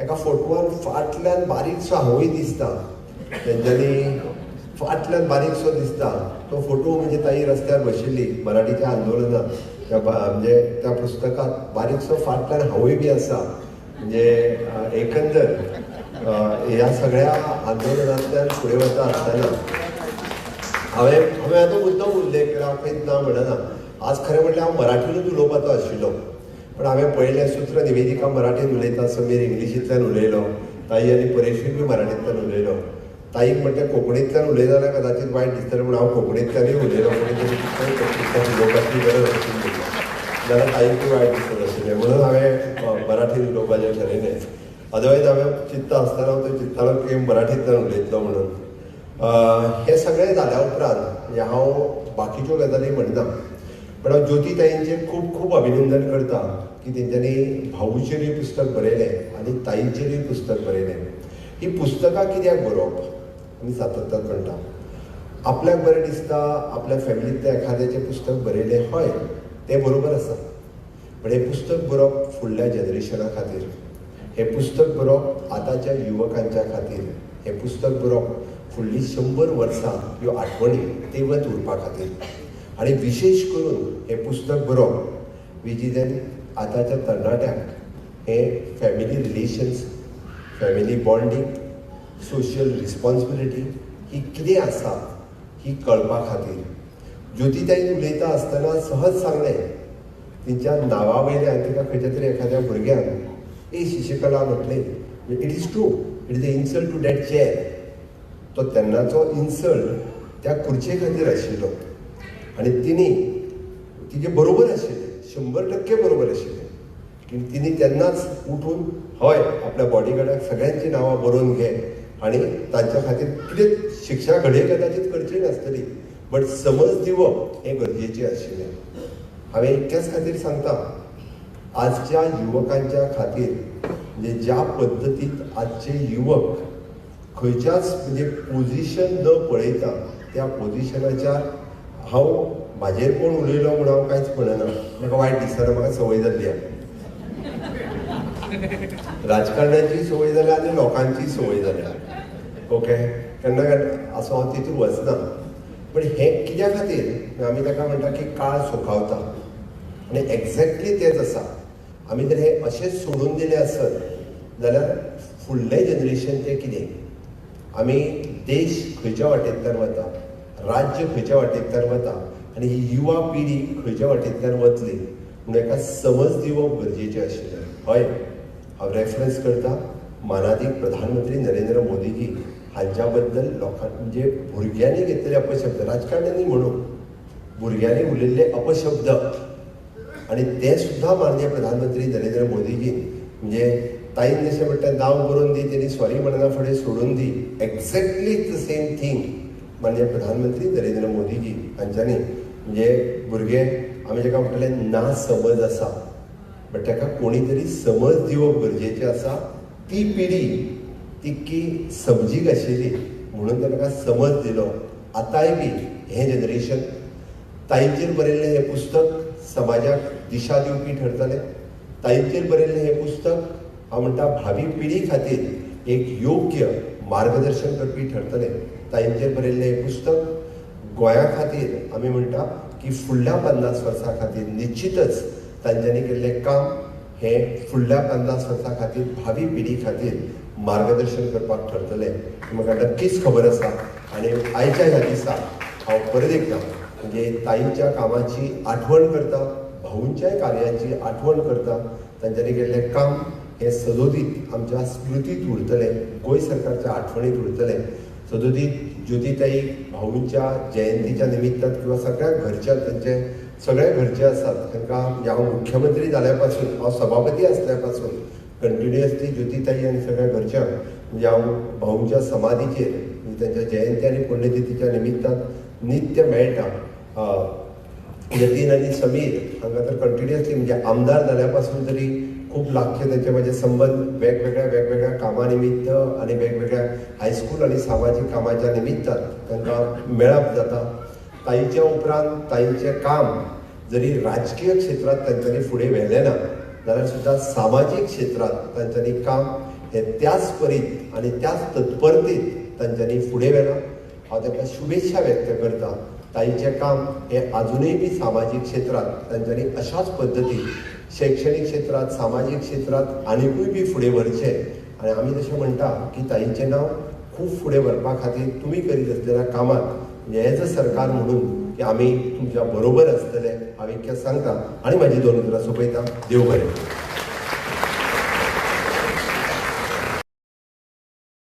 एका फोटवान फाटल्यान बारीकसो हांवूय दिसता, तेंच्यांनी फाटल्यान बारीकसो दिसता तो फोटो म्हणजे ताई रस्त्यार बशिल्ली मराठीच्या आंदोलनात, त्या म्हणजे त्या पुस्तकांत बारीकसो फाटल्यान हांवूय बी आसा. म्हणजे एकंदर ह्या सगळ्या आंदोलनांतल्यान फुडें वता आसतना हांवें हांवें आतां मुद्दम उल्लेख केला, हांव खंयच ना म्हणना. आज खरें म्हटल्यार हांव मराठीनूच उलोवपाचो आशिल्लो, पण हांवें पळयलें सूत्र निवेदिका मराठीन उलयता, समीर इंग्लिशींतल्यान उलयलो, ताई आनी परेशूय बी मराठींतल्यान उलयलो. ताईक म्हटलें कोंकणींतल्यान उलयता जाल्यार कदाचीत वायट दिसतलें, म्हूण हांव कोंकणींतल्यानूय उलयलो, कोणी तरी कोंकणींतल्यान उलोवपाची गरज आशिल्ली जाल्यार ताईकूय वायट दिसत आशिल्लें, म्हणून हांवें मराठीन उलोवपाचें ठरयलें. अदरवायज हांवें चिंतता आसतना हांव थंय चिंततालो की मराठींतल्यान उलयतलो म्हणून. हें सगळें जाल्या उपरांत म्हणजे हांव बाकीच्यो गजाली म्हणना, पण हांव ज्योती ताईंचें खूब खूब अभिनंदन करता की तेंच्यांनी भाऊचेरूय पुस्तक बरयलें आनी ताईचेरूय पुस्तक बरयलें. ही पुस्तकां कित्याक बरोवप आमी सातत्यान म्हणटा, आपल्याक बरें दिसता आपल्या फॅमिलींतल्या एखाद्याचें पुस्तक बरयलें, हय तें बरोबर आसा, पण हें पुस्तक बरोवप फुडल्या जनरेशना खातीर, हें पुस्तक बरोवप आतांच्या युवकांच्या खातीर, हें पुस्तक बरोवप फुडलीं 100 वर्सां ह्यो आठवणी तेवत उरपा खातीर, आनी विशेश करून हें पुस्तक बरोवप विजिदेन आतांच्या तरणाट्यांक हें family relations, family bonding, social responsibility ही कितें आसा ही कळपा खातीर. ज्योती ताईन उलयता आसतना सहज सांगलें तिच्या नांवा वयल्यान तिका खंयच्या तरी एखाद्या भुरग्यान ए शशिकला म्हटलें. It is true, it is a insult to that chair. तो तेन्नाचो इन्सल्ट त्या खुर्चे खातीर आशिल्लो आनी तिणी तिजे बरोबर आशिल्लें, 100% बरोबर आशिल्लें की तिणी तेन्नाच उठून हय आपल्या बॉडीगार्डाक सगळ्यांची नांवां बरोवन घे आनी तांच्या खातीर कितें शिक्षा घडये कदाचीत करची नासतली, बट समज दिवप हें गरजेचें आशिल्लें. हांवें इतक्याच खातीर सांगता, आजच्या युवकांच्या खातीर म्हणजे ज्या पद्दतीत आजचे युवक खंयच्याच म्हणजे पोजिशन न पळयता त्या पोजिशनाच्या हांव म्हाजेर कोण उलयलो म्हूण हांव कांयच म्हणना, म्हाका वायट दिसतना, म्हाका संवय जाल्ली आसा, राजकारणाची संवय जाल्या आनी लोकांची संवय जाल्या. ओके, केन्ना केन्ना असो हांव तितून वचना, पण हें कित्या खातीर आमी ताका म्हणटा की काळ सुखावता आनी एक्झॅक्टली तेंच आसा. आमी जर हें अशेंच सोडून दिलें आसत जाल्यार फुडलें जनरेशन तें कितें, आमी देश खंयच्या वाटेंतल्यान वता, राज्य खंयच्या वाटेंतल्यान वता आनी ही युवा पिढी खंयच्या वाटेंतल्यान वतली म्हणून एका समज दिवप गरजेचें आशिल्लें. हय, हांव रेफरन्स करता मानादीक प्रधानमंत्री नरेंद्र मोदीजी हांच्या बद्दल लोकांक म्हणजे भुरग्यांनी घेतलेले अपशब्द, राजकारण्यांनी म्हणून भुरग्यांनी उलयल्ले अपशब्द आनी ते सुद्दां माननीय प्रधानमंत्री नरेंद्र मोदीजी म्हणजे ताईन जशें म्हणटा नांव बरोवन दी, तेणी सॉरी म्हणना फुडें सोडून दी, एक्झॅक्टली the same thing माननीय प्रधानमंत्री नरेंद्र मोदीजी हांच्यांनी म्हणजे भुरगे आमी जेका म्हणटले ना समज आसा, बट ताका कोणी तरी समज दिवप गरजेचें आसा. ती पिढी तितकी समजीक आशिल्ली म्हणून ताका समज दिलो. आतांय बी हें जनरेशन ताईचेर बरयल्लें हें पुस्तक समाजाक दिशा दिवपी ठरतलें. ताईचेर बरयल्लें हें पुस्तक हांव म्हणटा भावी पिढी खातीर एक योग्य मार्गदर्शन करपी ठरतलें. ताईचेर बरयल्लें हें पुस्तक गोंया खातीर आमी म्हणटा की फुडल्या 50 वर्सां खातीर निश्चितच तांच्यांनी केल्लें काम हें फुडल्या 50 वर्सां खातीर भावी पिढी खातीर मार्गदर्शन करपाक ठरतलें, म्हाका नक्कीच खबर आसा. आनी आयच्या ह्या दिसा हांव परत एकदां म्हणजे ताईच्या कामाची आठवण करता, भाऊंच्याय कार्याची आठवण करता. तांच्यांनी केल्लें काम हें सदोदीत आमच्या स्मृतीत उरतलें, गोंय सरकारच्या आठवणीत उरतलें. सदोदीत ज्योतिताई भाऊंच्या जयंतीच्या निमित्तान किंवा सगळ्या घरच्या तांचे सगळे घरचे आसात तांकां हांव मुख्यमंत्री जाल्या पासून, हांव सभापती आसल्या पासून कंटिन्युअसली ज्योतिताई आनी सगळ्या घरच्यांक म्हणजे हांव भाऊंच्या समाधीचेर म्हणजे तांच्या जयंती आनी पुण्यतिथीच्या निमित्तान नित्य मेळटा. जतीन आनी समीर हांकां तर कंटिन्युअसली म्हणजे आमदार जाल्या पासून तरी खूब लागचे तांचे म्हजे संबंद वेगवेगळ्या वेगवेगळ्या कामां निमित्त आनी वेगवेगळ्या हायस्कूल आनी सामाजीक कामाच्या निमित्तान तांकां मेळप जाता. ताईच्या उपरांत ताईचें काम जरी राजकीय क्षेत्रांत तांच्यांनी फुडें व्हेलें ना जाल्यार सुद्दां सामाजीक क्षेत्रांत तांच्यांनी काम हें त्याच परीत आनी त्याच तत्परतेत तांच्यांनी फुडें व्हेलां. हांव तांकां शुभेच्छा व्यक्त करता. ताईचें काम हें आजुनूय बी सामाजीक क्षेत्रांत तांच्यांनी अशाच पद्दतीन शैक्षणीक क्षेत्रांत, सामाजीक क्षेत्रांत आनिकूय बी फुडें व्हरचें. आनी आमी जशें म्हणटा की ताईचें नांव खूब फुडें व्हरपा खातीर तुमी करीत आसलेल्या कामांत म्हणजे एज अ सरकार म्हणून की आमी तुमच्या बरोबर आसतले हांव इतकें सांगता आनी म्हाजी दोन उतरां सोंपयता. देव बरें.